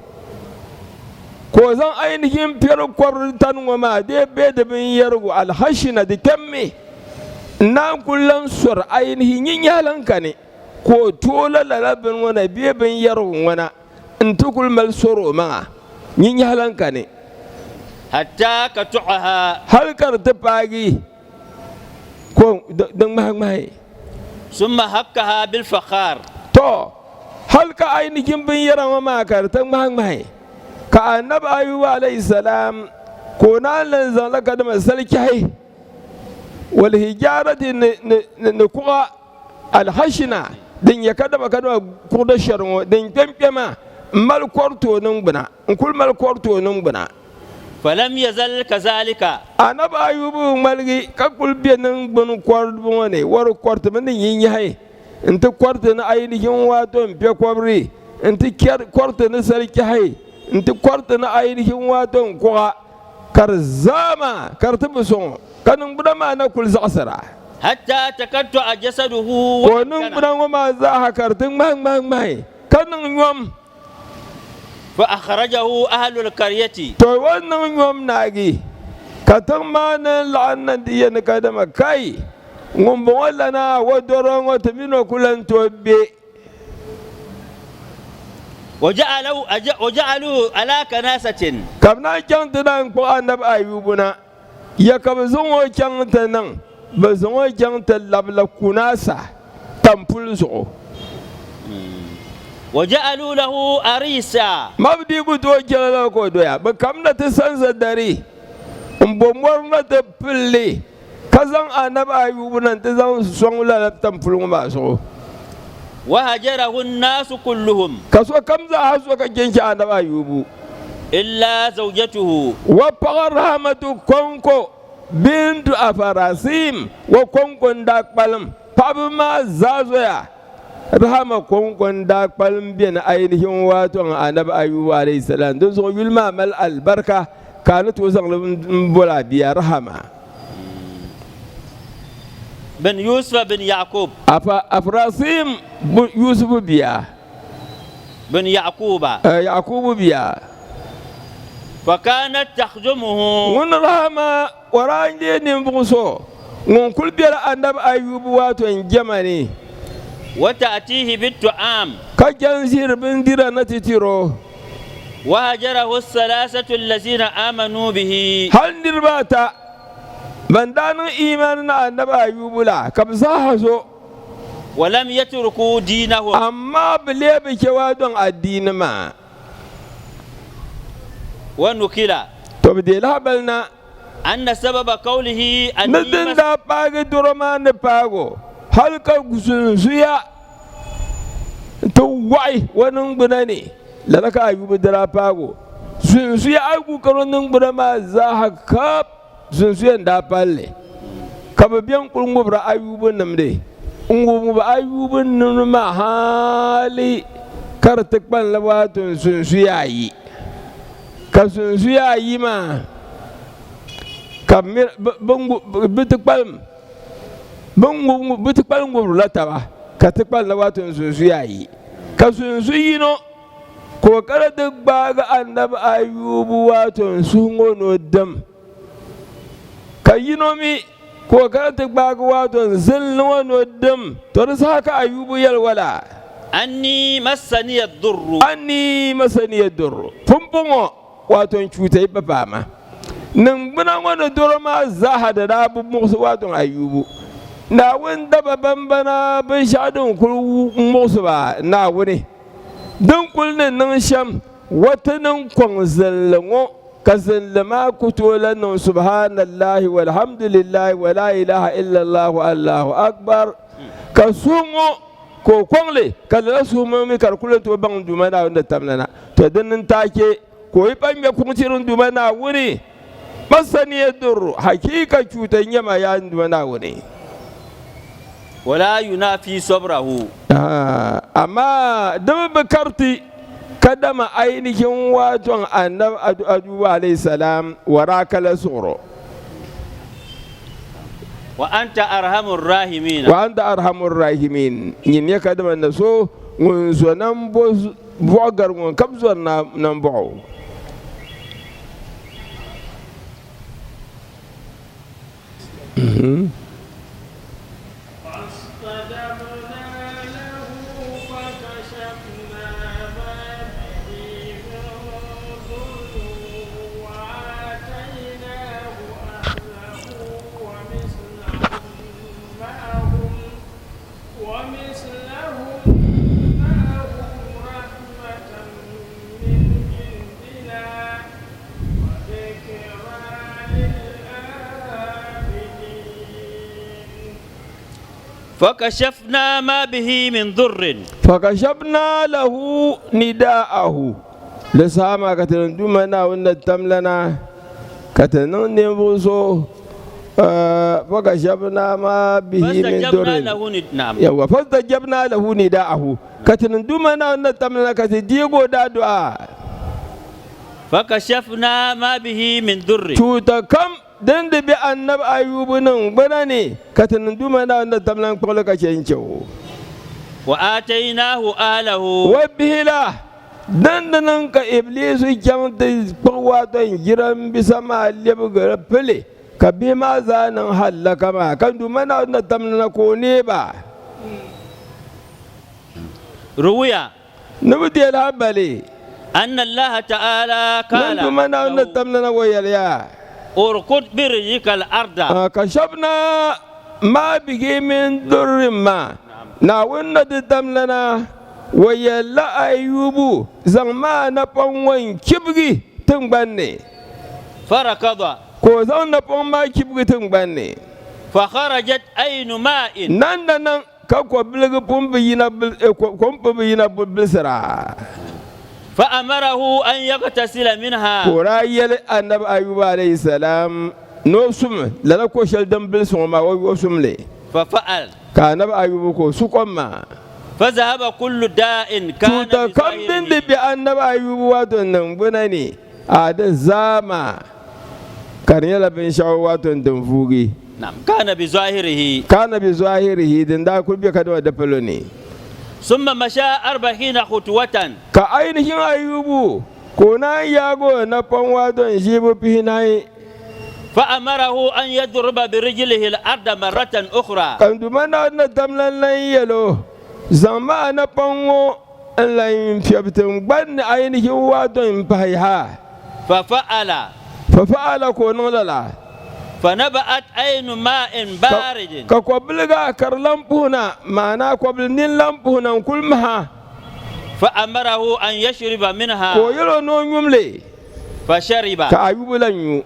Ka o zaŋ ainihin piɛri kɔbiri tani ŋɔ maa dee be di binyɛrigu, alkhashina, di kpɛmmi n-naan kuli lan sɔri ainihin nyinyahi lan kani, ka o tooi la lala bini ŋɔ na bee binyɛrigu ŋɔ na. N-ti kuli mali sɔri o maŋa, nyinyahi lan kani. Hatta katu'aha. Hali ka di ti paagi ko di ŋmahi ŋmahi. Summa hakkaha bil fakhar. Tɔ! Hali ka ainihin binyɛra ŋɔ maa ka di ti ŋmahi ŋmahi, ka Annabi Ayuba alayhi salam ka o naan lan zaŋ li kadama salichɛhi, wal hijarati ni kuɣa Alhashina din nyɛ kadama kadama kuɣ do shɛri ŋɔ din kpɛmkpɛma m-mali kɔri ti o niŋgbuna, n-kul mali kɔri ti o niŋgbuna. Falam yazal kazalika. Anabi Ayubu ŋmaligi ka kul be niŋgbun kɔribu ŋɔ ni, wɔri kɔritimi ni nyinyahi nti kɔriti ni ainihin waato m-pe kɔbiri nti kɔriti ni salichɛhi nti kɔriti ni ainihin waato n-kuɣa, ka di zaa maa ka di ti bi sɔŋ o, ka niŋgbuna maa na kul zaɣisira. Hatta takattu'a jasaduhu Ka wa o amkana. niŋgbuna ŋɔ maa zaaha ka di ti ŋmahi ŋmahi ŋmahi ka niŋ nyom. Fa akhrajahu ahlul qaryati. To o ni niŋ nyom naagi, ka tiŋ maa ni laɣim na nti yɛli ni kadama, Kai! Ŋumbɔŋɔ lana o dɔro ŋɔ ti min o ku lan tooi be. Waja'aluhu ala kanasatin. Ka bɛ naan chaŋ ti naan kpuɣi Anabi Ayubu na. Ya ka bɛ zaŋ o chaŋ ti niŋ? Bɛ zaŋ o chaŋ ti labila Kunasa tampuli zuɣu. Waja'alu lahu arisa. Ma bɛ dii ku tooi chɛ lala ka o doya. Bɛ kamina ti sansa dari m-bo mɔri na ti pili li, ka zaŋ Anabi Ayubu na nti zaŋ sɔŋ lala tampuli ŋɔ maa zuɣu. Wahajarahu nnaasu kulluhum. Ka sokam zaaha so ka chɛ n-chɛ Anabi Ayubu. Illa zawjatuhu. Wa paɣa Rahamatu kɔŋko bintu Afarasim wa kɔŋko n-daa kpalim paɣiba maa zaa zoya. Rahama kɔŋko n-daa kpalim beni ainihin waatɔŋ Anabi Ayubu alayhi salam. Dinzuɣu yuli maa mali alibarika ka a ni tooi zaŋ li m-boli a bia Rahama. Bin Yusufa bin Ya'qub. Afa Afrasim Yusufu bia. Bin Ya'quba. Ya'qubu bia. Fakanat takhdumuhu. Ŋun Rahama o daa leei ninvuɣ so ŋun kul bela Anabi Ayubu waato n-jɛma ni. Wa ta'tihi bit-ta'am. Ka chani ʒiri bindira na ti tir o. Wa hajarahu as-salasatu allazina amanu bihi. Hal niriba ata. Ban daa niŋ iimani ni Annabi Ayubu la, ka bɛ zaaha zo. Walam yatruku diinahum. Amaa bɛ leei bi chɛ waadɔŋ adiini maa. Wa nukila. To bɛ deei lahabali na. Anna sababa qawlihi anni Ni din daa paagi doro maa ni paag o, hal ka zunzuya ti wɔɣi o niŋgbuna ni, lala ka Ayubu di daa paag o. Zunzuya ayi ku kari o niŋgbuna maa zaaha kap, zunzuya n-daa pal li. Ka bɛ bɛn kul ŋubiri Ayubu nimdi n-ŋubŋubi Ayubu nimdi maa hali ka di ti kpanila waato zunzuya ayi. Ka zunzuya ayi maa ka bɛ ti kpalim bɛ ti kpalim ŋubirila taba ka ti kpalimla waato zunzuya ayi. Ka zunzu yino ka o kana ti gbaagi Anabi Ayubu waato n-suhi ŋɔ ni o dim. Ka yino mi ka o kana ti gbaagi waato n-zilinli ŋɔ ni o dim. Tɔ di saha ka Ayubu yɛli wala? Anni massaniya durru. Anni massaniya durru. Pumpɔŋɔ waato n chuuta yi pa paai ma. Niŋgbuna ŋɔ ni doro maa zaaha di daa bi muɣisi waato Ayubu. Naawuni daba bambana binshɛɣu din kul muɣisi ba Naawuni din kul ni niŋ shɛm wa ti niŋ kɔŋ zinli ŋɔ. Ka zinli maa ku tooi lan niŋ Subhaanallahi walhamdulillahi wala ilaha illallahu Allahu akbar. Ka suhu ŋɔ ka o kɔŋ li, ka lala suhu ŋɔ mi ka di ku lan tooi baŋ n Duuma Naawuni ni tamla na. To dini n-taai che ka o yi pa ŋme kuŋ tiri n Duuma Naawuni, Massaniya durru, hakiika chuuta n-nyɛ ma yaa n Duuma Naawuni. Wala yunafi sabrahu. Amaa di mi bi kariti kadama ainihin waton annabi Ayubu alayhi salam waraka la suɣuro. Wa anta arhamur rahimin. Wa anta arhamur rahimin. Nyin nyɛ kadama na so ŋun zo nambo buɣa gari ŋun ka bi zori nambuɣu. فكشفنا ما به من ضر فكشفنا له نداءه di saha maa ka ti ni Duuma Naawuni ni tam lana ka ti niŋ ninvuɣ so fakashafna ma bihi min فاستجبنا durrin له نعم yawa fastajabna lahu nida'ahu ka ti ni Duuma Naawuni ni tam lana ka ti deeg o daadua Fakashafna ma bihi min durri. Tuuta kam din di be Annabi Ayubu niŋgbuna ni, ka ti niŋ Duuma Naawuni ni tam lan kpuɣi li ka chɛ n-chɛ o. Wa aataynahu ahlahu. Wa bihi la, din di niŋ ka Ibliisu chaŋ ti kpuɣi waato n-jirambisa maa lebigiri pili, ka bihi maa zaa niŋ hallaka maa, ka Duuma Naawuni ni tam lana ka o neei ba. Ruwiya. Ni bɛ deei lahabali. Anna Allaha ta'ala kala. Ni Duuma Naawuni ni tam lana ŋɔ yɛliya. Urkud bi rijlika al-arda. Kashafna ma bihi min durrin ma. Naawuni ni di tam lana ŋɔ yɛlila Ayubu, zaŋmi a napɔŋ ŋɔ n-chibigi tiŋgbani ni. Farakada. Ka o zaŋ napɔŋ maa chibigi tiŋgbani ni. Fakharajat aynu ma'in. Nandanaŋ Ka kɔbiligi pun bi yina kom pun bi yina bilisira. Fa amarahu an yaghtasila minha. Ka o daa yɛli Annabi Ayuba alayhi salam ni o sum lala ko shɛli din bilisi ŋɔ maa, o sum li. Fa fa'al. Ka Annabi Ayuba ka o su kom maa. Fa zahaba kullu da'in kana Tuuta bi kam din di zahirihi. be Annabi Ayuba waato niŋgbuna ni, a di zaa maa ka di nyɛla binshɛɣu waato din vuugi. Naam, kana bi zahirihi. Kana bi zahirihi, din daa kuli be kadama di palo ni. Summa masha arba'ina khutwatan. Ka ainihin Ayubu ka o naan yaagi o napɔŋ waato n-ʒiibu pihinahi. Fa amarahu an yadriba bi rijlihi al-arda marratan ukhra. Ka n Duuma Naawuni ni tam lan lan yɛl o, Zaŋmi a napɔŋ ŋɔ n-lan fiɛbi tiŋgbani ni ainihin waato m-pahi yaha. Fa fa'ala. Fa fa'ala, ka o niŋ lala. فنبأت عين ماء بارد. Ka kobiliga ka di lan puhina, maana kobili nini lan puhina n-kuli maha. فأمره أن يشرب منها. Ka o yɛl o ni o nyum li. فشرب. Ka Ayubu lan nyu.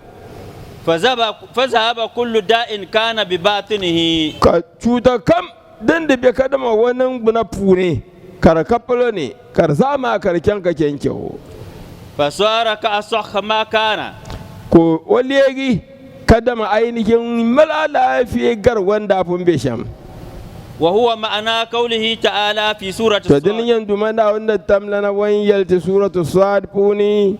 فذهب كل داء كان بباطنه. Ka chuuta kam din di be kadama o niŋgbuna puuni ka di ka palo ni, ka di zaa maa ka di chaŋ ka chɛ n-chɛ o. فصار كأصح ما كان. Ka o leegi kadama ainihin mali alaafee gari o ni daa pun be shɛm. وهو معنى قوله تعالى في سورة To dini الصاد. nyɛ n Duuma Naawuni ni tamlana o ni yɛli ti Suuratu Saad puuni.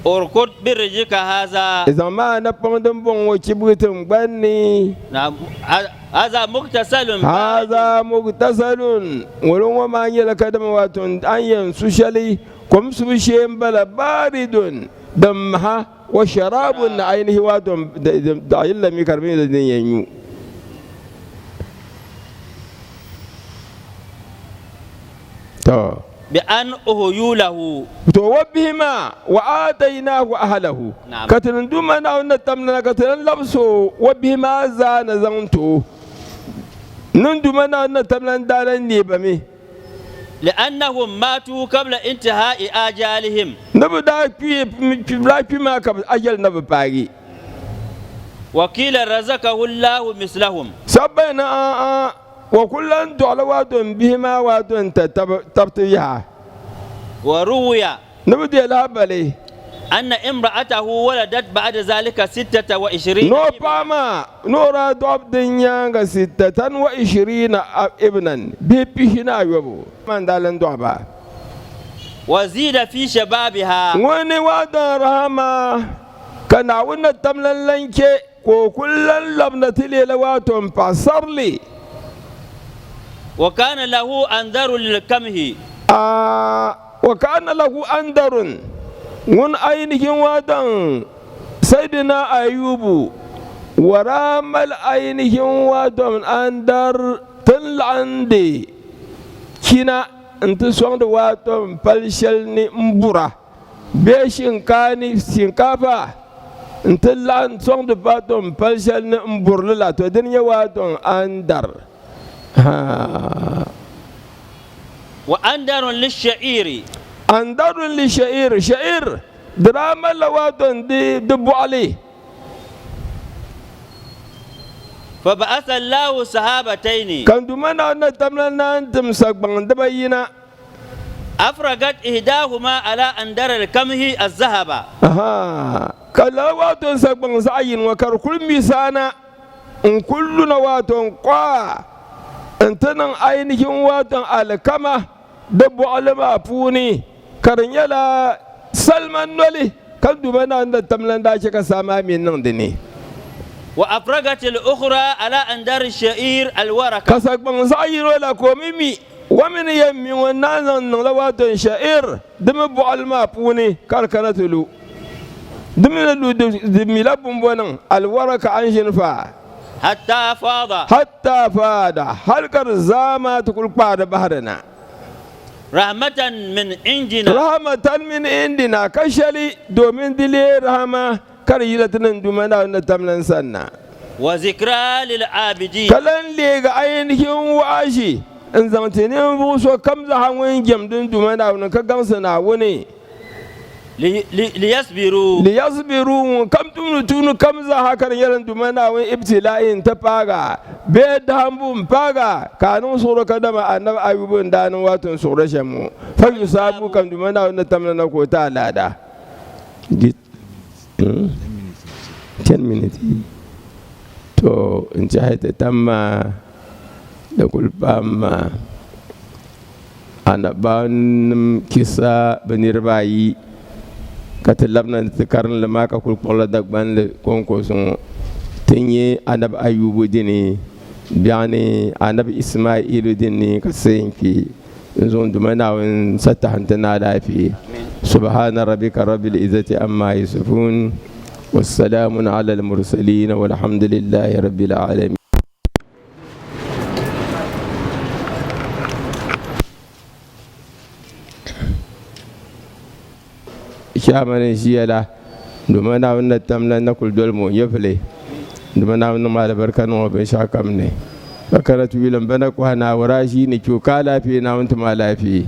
اركض برجلك هذا. Zaŋmi a napɔŋ din bɔŋɔ ŋɔ chibigi tiŋgbani ni. نعم هذا مغتسل بارد. هذا مغتسل ŋolo ŋɔ maa nyɛla kadama wato a ni yɛn su shɛli kom subu shee m-bala baaridun din maha wa sharabun ni ainihi wato daɣayili la mi ka di mi nyɛla din yɛn nyu. To. بأن أهيوا له. To o bihi maa, wa aatainaahu ahlahu, ka ti ni Duuma Naawuni ni tamlana ka ti ni labis o o bihi maa zaa ni zaŋ ti o. Ni Duuma Naawuni ni tamlana daa lan neei ba mi. لأنهم ماتوا قبل انتهاء آجالهم. Ni bɛ daa kpi maa ka bɛ ajali na bi paagi. وقيل رزقه الله مثلهم. Sabbai ni a'a, wa kul lan dɔɣila waato m bihi maa waato n-ti tabiti yaha. وروي. Ni bɛ deei lahabali. أن امرأته ولدت بعد ذلك ستة وعشرين. Ni o paɣa maa ni o daa dɔɣi din nyaaŋa sittatan wa ishiriina ibnan, bihi pihi ni ayɔbu maa n-daa lan dɔɣi ba. وزيد في شبابها. Ŋuni ni waato rahama ka Naawuni ni tam lan lan chɛ ka o kul lan labina ti leela waato m-paɣisarili. وكان له أندر للقمح. A وكان له أندر ŋun ainihin waton Saidina Ayubu wara mali ainihin waton andar tin laɣindi kina nti sɔŋdi waton pali shɛli ni m-bura bee shinkaafa nti laɣim sɔŋdi waton pali shɛli ni m-buri li la, to dini nyɛ waton andar. وأندر للشعير. أندر للشعير شعير di daa malila waato di di bɔɣili. فبعث الله سحابتين. Ka n Duuma Naawuni na tamla naan tim sagbaŋ dibayina. أفرغت إحداهما على أندر القمح الذهب. Aha, ka lala waato sagbaŋ zaɣ yini ŋɔ ka di kul mi saana n-kul luna waato n-kɔa nti niŋ ainihin waato alikama di bɔɣili maa puuni ka di nyɛla salima noli ka Duuma Naawuni ni tam la n-daa chɛ ka saa maa mi niŋ di ni. وأفرغت الأخرى على أندر الشعير الورق. Ka sagbaŋ zaɣ yino la ka o mi mi o mi ni yɛn mi ŋɔ n-naan zaŋ niŋla waato sha'ir di mi bɔɣili maa puuni ka di kana ti lu. Di mi ni lu di mila bumbo niŋ alwaraka an ʒini faa. حتى فاض. حتى فاض hal ka di zaa maa ti kul kpaai di bahiri na. رحمة من عندنا. رحمة من عندنا ka shɛli domin di leei rahama ka di yila ti ni Duuma Naawuni ni tam lan sanna. وذكرى للعابدين. Ka lan leegi ainihin wa'azi n-zaŋ ti ninvuɣ so kam zaa ŋun jɛmdi n Duuma Naawuni ka gaŋsi Naawuni. ليصبروا. ليصبروا ŋun kam tumdi tuuni kam zaa ka di nyɛla n Duuma Naawuni ibtilaa'i n-ti paag a bee dahimbu m-paag a ka a niŋ suɣuro kadama Annabi Ayubu n daa niŋ waato n-suɣiro shɛm ŋɔ. Fa yusaabu ka n Duuma Naawuni ni tamla na ka o ti a laada. 10 minutes to n tɛhi ti tam maa di kuli paam maa anabanim kisa bɛ niriba ayi ka ti labina ni ti karinli maa ka kuli kpuɣila Dagbanli kɔŋkosi ŋɔ ti nyɛ Anabi Ayubu dini biɛɣuni Anabi Ismailu dini ka sayi n-kpi n zaŋ Duuma Naawuni satahi n-ti ni alaafee. Subhana rabbika rabbil izzati amma yasifun wa salamun ala al-mursalin walhamdulillahi rabbil alamin. Chairman n ʒiya la, Duuma Naawuni ni tam la na kuli doli ma o nyɛvili. Dama Naawuni niŋm alibarika niŋ o binshɛɣukam ni. Ka kana ti yuli m ba na kɔhi Naawuni a ʒii ni kpe o ka alaafee, Naawuni tim alaafee.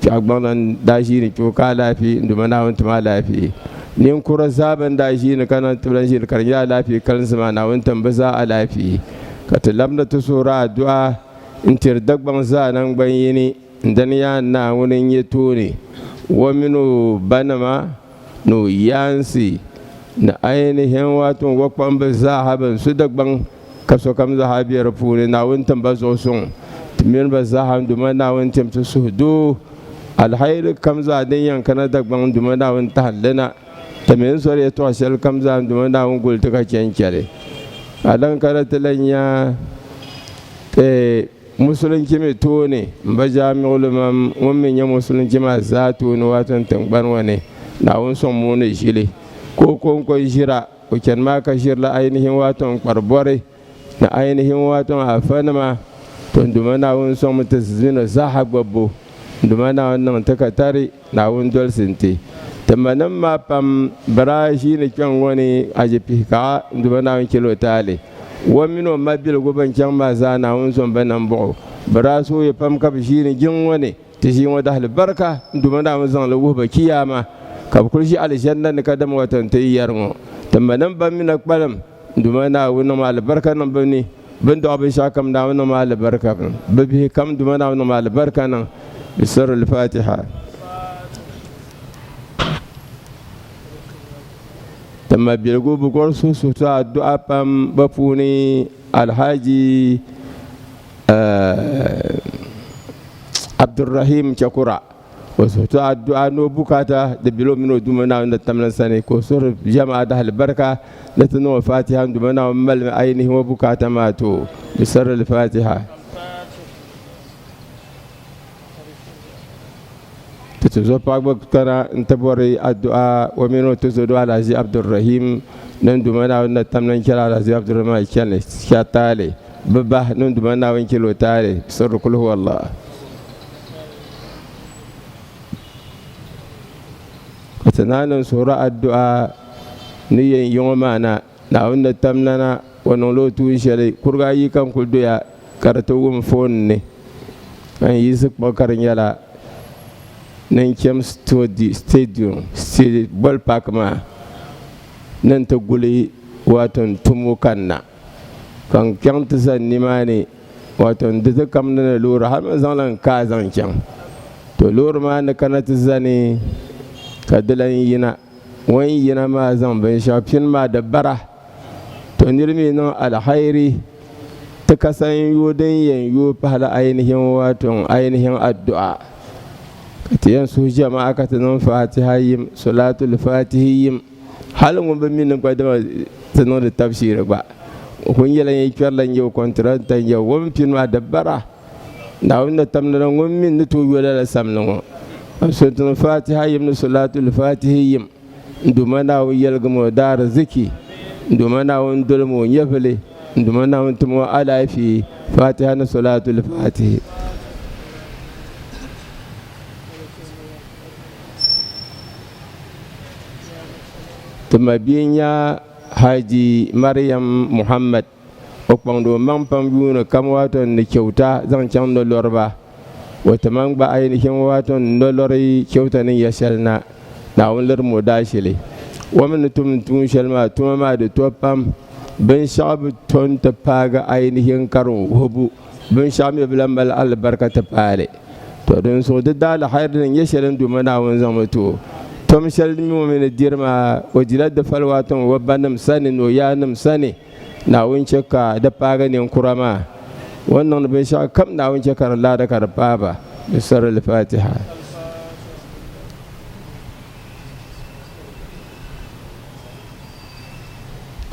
Kpiɛɣu gbaŋ lan daa ʒii ni kpe o ka alaafee, n Duuma Naawuni tim alaafee. Ninkura zaa bɛn daa ʒii ni ka na ti lan ʒii ni ka di nyɛ alaafee kalinsi maa, Naawuni tim bɛ zaa alaafee. Ka ti labina ti suhiri adua n-tiri Dagbaŋ zaa naŋgban yini, n dini yaa Naawuni n-nyɛ tooni, o mini o banima ni o yaansi ni ainihin wato o kpamba zaaha bɛn su Dagbaŋ ka sokam zaaha be di puuni, Naawuni tim ba zuɣu suŋ. Ti mini ba zaaha n Duuma Naawuni tim ti suhudoo. Alhairi kam zaa din yɛn kana Dagbaŋ n Duuma Naawuni tahi li na. Ti mi ni sɔri yɛtɔɣ shɛli kam zaa n Duuma Naawuni guli ti ka chɛnchɛli. A lan kana ti lan nya Musulinchi mi tooni m ba Jaamiɣulu mam ŋun mi nyɛ Musulinchi maa zaa tooni wato n tiŋgbani ŋɔ ni Naawuni sɔŋ mi o ni ʒili ka o kɔŋko ʒira. O chani maa ka ʒirila ainihin wato n kpari bɔri ni ainihin wato n afanima. To n Duuma Naawuni sɔŋmi ti mini o zaaha gbabbu. N Duuma Naawuni niŋ ti ka tari Naawuni dolisi nti ti manim maa pam bɛ daa ʒiini kpɛŋ ŋɔ ni aji pihikaɣa n Duuma Naawuni chɛl o taali. O mini o mabiligu bɛn chaŋ maa zaa Naawuni zom ba nambɔɣu. Bɛ daa sooya pam ka bɛ ʒiini jiŋ ŋɔ ni ti ʒii ŋɔ dahili barika n Duuma Naawuni zaŋ li wuhi ba chiyaama ka bɛ kuli ʒi alijanna ni kadama wato nti yi yɛri ŋɔ ti manim ban mi na kpalim n Duuma Naawuni niŋm alibarika niŋ bɛ ni. Bɛ ni dɔɣi binshɛɣukam Naawuni niŋm alibarika niŋ. Bɛ bihi kam Duuma Naawuni niŋm alibarika niŋ. Bisirri Al-Fatiha. Ti mabiligu bi gɔri suhu suhutu addu'a pam bɛ puuni Alhaji Abdulrahim Chakura. O suhutu addu'a ni o bukaata di bela o mini o Duuma Naawuni ni tamlin sani, ka o suhiri jama'a dahali barika ni ti niŋ o Fatiha n Duuma Naawuni malimi ainihin o bukaata maa ti o. Bi sirri Al-Fatiha. Ti tuzo paɣa gba kana n-ti bɔri addu'a o mini o tuzo doo Alhaji Abdulrahim ni n Duuma Naawuni ni tamlin chɛli Alhaji Abdulrahim maa chani shɛli taali bɛ bahi ni n Duuma Naawuni chɛli o taali. Bi sirri Kul huwa Allah. Ka ti naan niŋ suhuri addu'a ni yɛn yi ŋɔ maa na, Naawuni ni tam lana, o niŋla o tuun shɛli kuriga ayi ka n kuli doya ka di ti wum foon ni ka n yiɣisi kpuɣi ka di nyɛla ni n cham stadium boli paaki maa ni n ti guli wato n tumo kanna ka n chaŋ ti zani nimaani. Wato n di ti kam ni ni loori hali man zaŋla n kaa zaŋ chaŋ. To loori maa ni kana ti zani ka di lan yina. O ni yina maa zaŋ binshɛɣu pini maa di bara. To niri mi niŋ alhairi ti ka sanyoo din yɛn yooi pahila ainihin wato n ainihin addu'a. Ka ti yɛn suhi jama'a ka ti niŋ fatiha yim, solatul fatihi yim. Hali ŋun bi mi ni gba dama ti niŋdi tabshiiri gba. O kuli nyɛla ŋun kpɛrila n-nyɛ o kɔntiranta n-nyɛ o mi pini maa di bara. Naawuni ni tam lana ŋun mi ni tooi yo lala samli ŋɔ. N so ti niŋ Fatiha yim ni Salaatul Fatihi yim. N Duuma Naawuni yɛligim o daariziki. N Duuma Naawuni dolim o nyɛvili. N Duuma Naawuni tim o alaafee. Fatiha ni Salaatul Fatihi. Ti mabia n-nya Haji Mariam Muhammad. O kpaŋdi o maŋ pam yuuni kam waato n-ni chɛuta zaŋ chaŋ nolɔriba. O ti maŋ gba ainihin waato n-nolɔri chɛuta ni ya shɛli na, Naawuni lirim o daashili. O mi ni tum tuun shɛli maa, tuma maa di to pam. Binshɛɣu bi to nti paagi ainihin karim wuhibu, binshɛɣu mi bi lahi mali alibarika ti paai li. To din zuɣu di daa alhairi ni nyɛ shɛli n Duuma Naawuni zaŋmi ti o. Tom shɛli mi o mi ni diri maa, o dila di fali waato o banim sani ni o yaannim sani. Naawuni chɛ ka di paagi ninkura maa. O ni niŋdi binshɛɣu kam Naawuni chɛ ka di laada ka di paai ba. Bi sɔri Al-Fatiha.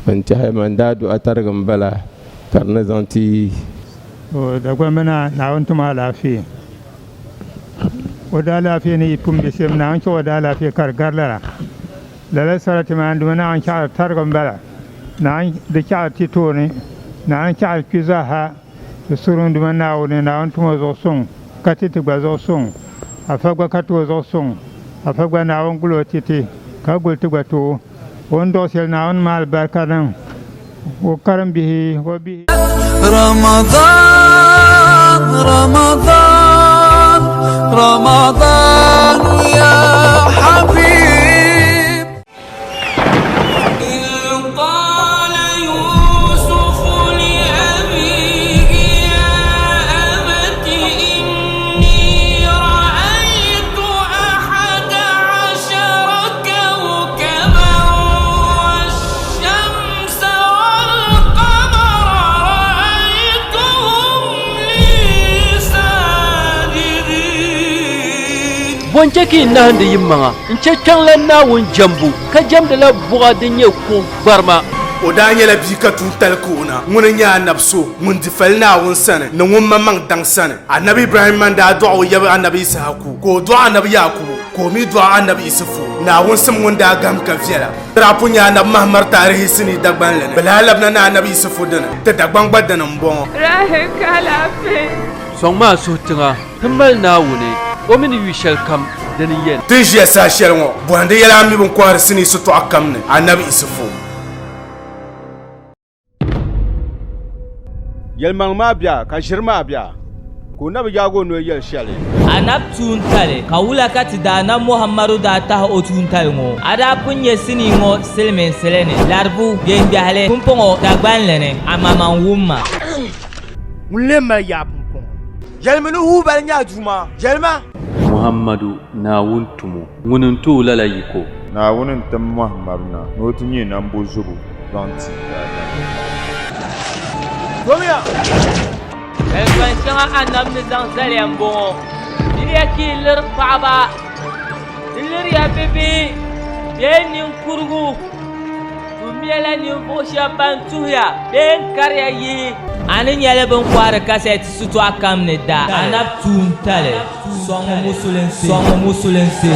N tɛhi man daa du'a tarigi m-bala ka di ni zaŋ ti. O Dagbamba Naa, Naawuni tim a alaafee. O daalaafee ni yi pun be shɛm, Naawuni chɛ o daalaafee ka di gari lala. Lala sarati maa n-duma Naawuni chaɣiri tarigi m-bala. Naawuni di chaɣiri ti tooni. Naawuni chaɣiri kpi zaaha. Ti suhuri n Duuma Naawuni, Naawuni tim o zuɣu suŋ, ka ti ti gba zuɣu suŋ. Afa gba ka ti o zuɣu suŋ. Afa gba Naawuni guli o ti ti, ka guli ti gba ti o. O ni dɔɣi shɛli Naawuni maali barika niŋ. O karim bihi, o bihi. رمضان رمضان رمضان يا حبيب إذ قال يوسف لأبيه يا أبت إني رأيت 11 كوكبا والشمس والقمر رأيتهم لي ساجدين. Bɔ n-chɛ ka yi nahindi yimaŋa n-chɛ kpiɔŋlan Naawuni jɛmbu, ka jɛmdila buɣa din nyɛ kuɣ gbarima. O daa nyɛla bia ka tuuntali ka o na. Ŋuni n-nyɛ anabi so ŋun di fali Naawuni sani ni ŋun maŋmaŋ daŋ sani. Anabi Ibrahimma n-daa dɔɣi o yaba anabi Yisahaku, ka o dɔɣi anabi Yaakubu, ka o mi dɔɣi anabi Isufu. Naawuni sim ŋun daa gahim ka viɛla. Ti daa pun nya anabi Mahamar taarihi sinii Dagbanli ni. Bɛ lahi labina ni anabi Isufu dini. Ti Dagbaŋ gba dini m-bɔŋɔ. Rahi ka alaafee. Sɔŋmi a suhu tiŋa, ti mali Naawuni, o mi ni yu shɛlikam, dini n-yɛn. Ti ni ʒiya saha shɛli ŋɔ, bɔhindi yɛla a mi bɛ ni kɔhiri sinii sitɔɣu kam ni, anabi Isufu. Yɛlimaŋli maa bia ka ʒiri maa bia, ka o na bi yaag o noli yɛli shɛli. Anab tuuntali, ka wula ka ti Daanab Muhammadu daa tahi o tuuntali ŋɔ? A daa pun nya sinii ŋɔ silimiinsili ni, Laribu, Biɛŋbiɛhili, pumpɔŋɔ Dagbanli ni, amaa man wum ma. Ŋun lee mali yaa pumpɔŋɔ? Yɛlimi ni Huubali nyɛ a Duuma. Yɛlima! Muhammadu, Naawuni tumo, ŋuni n-ti o lala yiko. Naawuni n-tim Muhammadu na ni o ti nyɛ nambozubo zaŋ ti daadam. Domiya! Kalipan shɛŋa Anabi ni zaŋ zali ya m-bɔŋɔ, Diriya ka yi liri paɣiba, di liriya bibihi bee niŋkurugu. Tummiya ninvuɣ shɛb ban tuhiya bee n-kariya yihi. A ni nyɛli bɛ ni kɔhiri kasɛti sitɔɣu kam ni da anabi tuuntali sɔŋ musulinsi.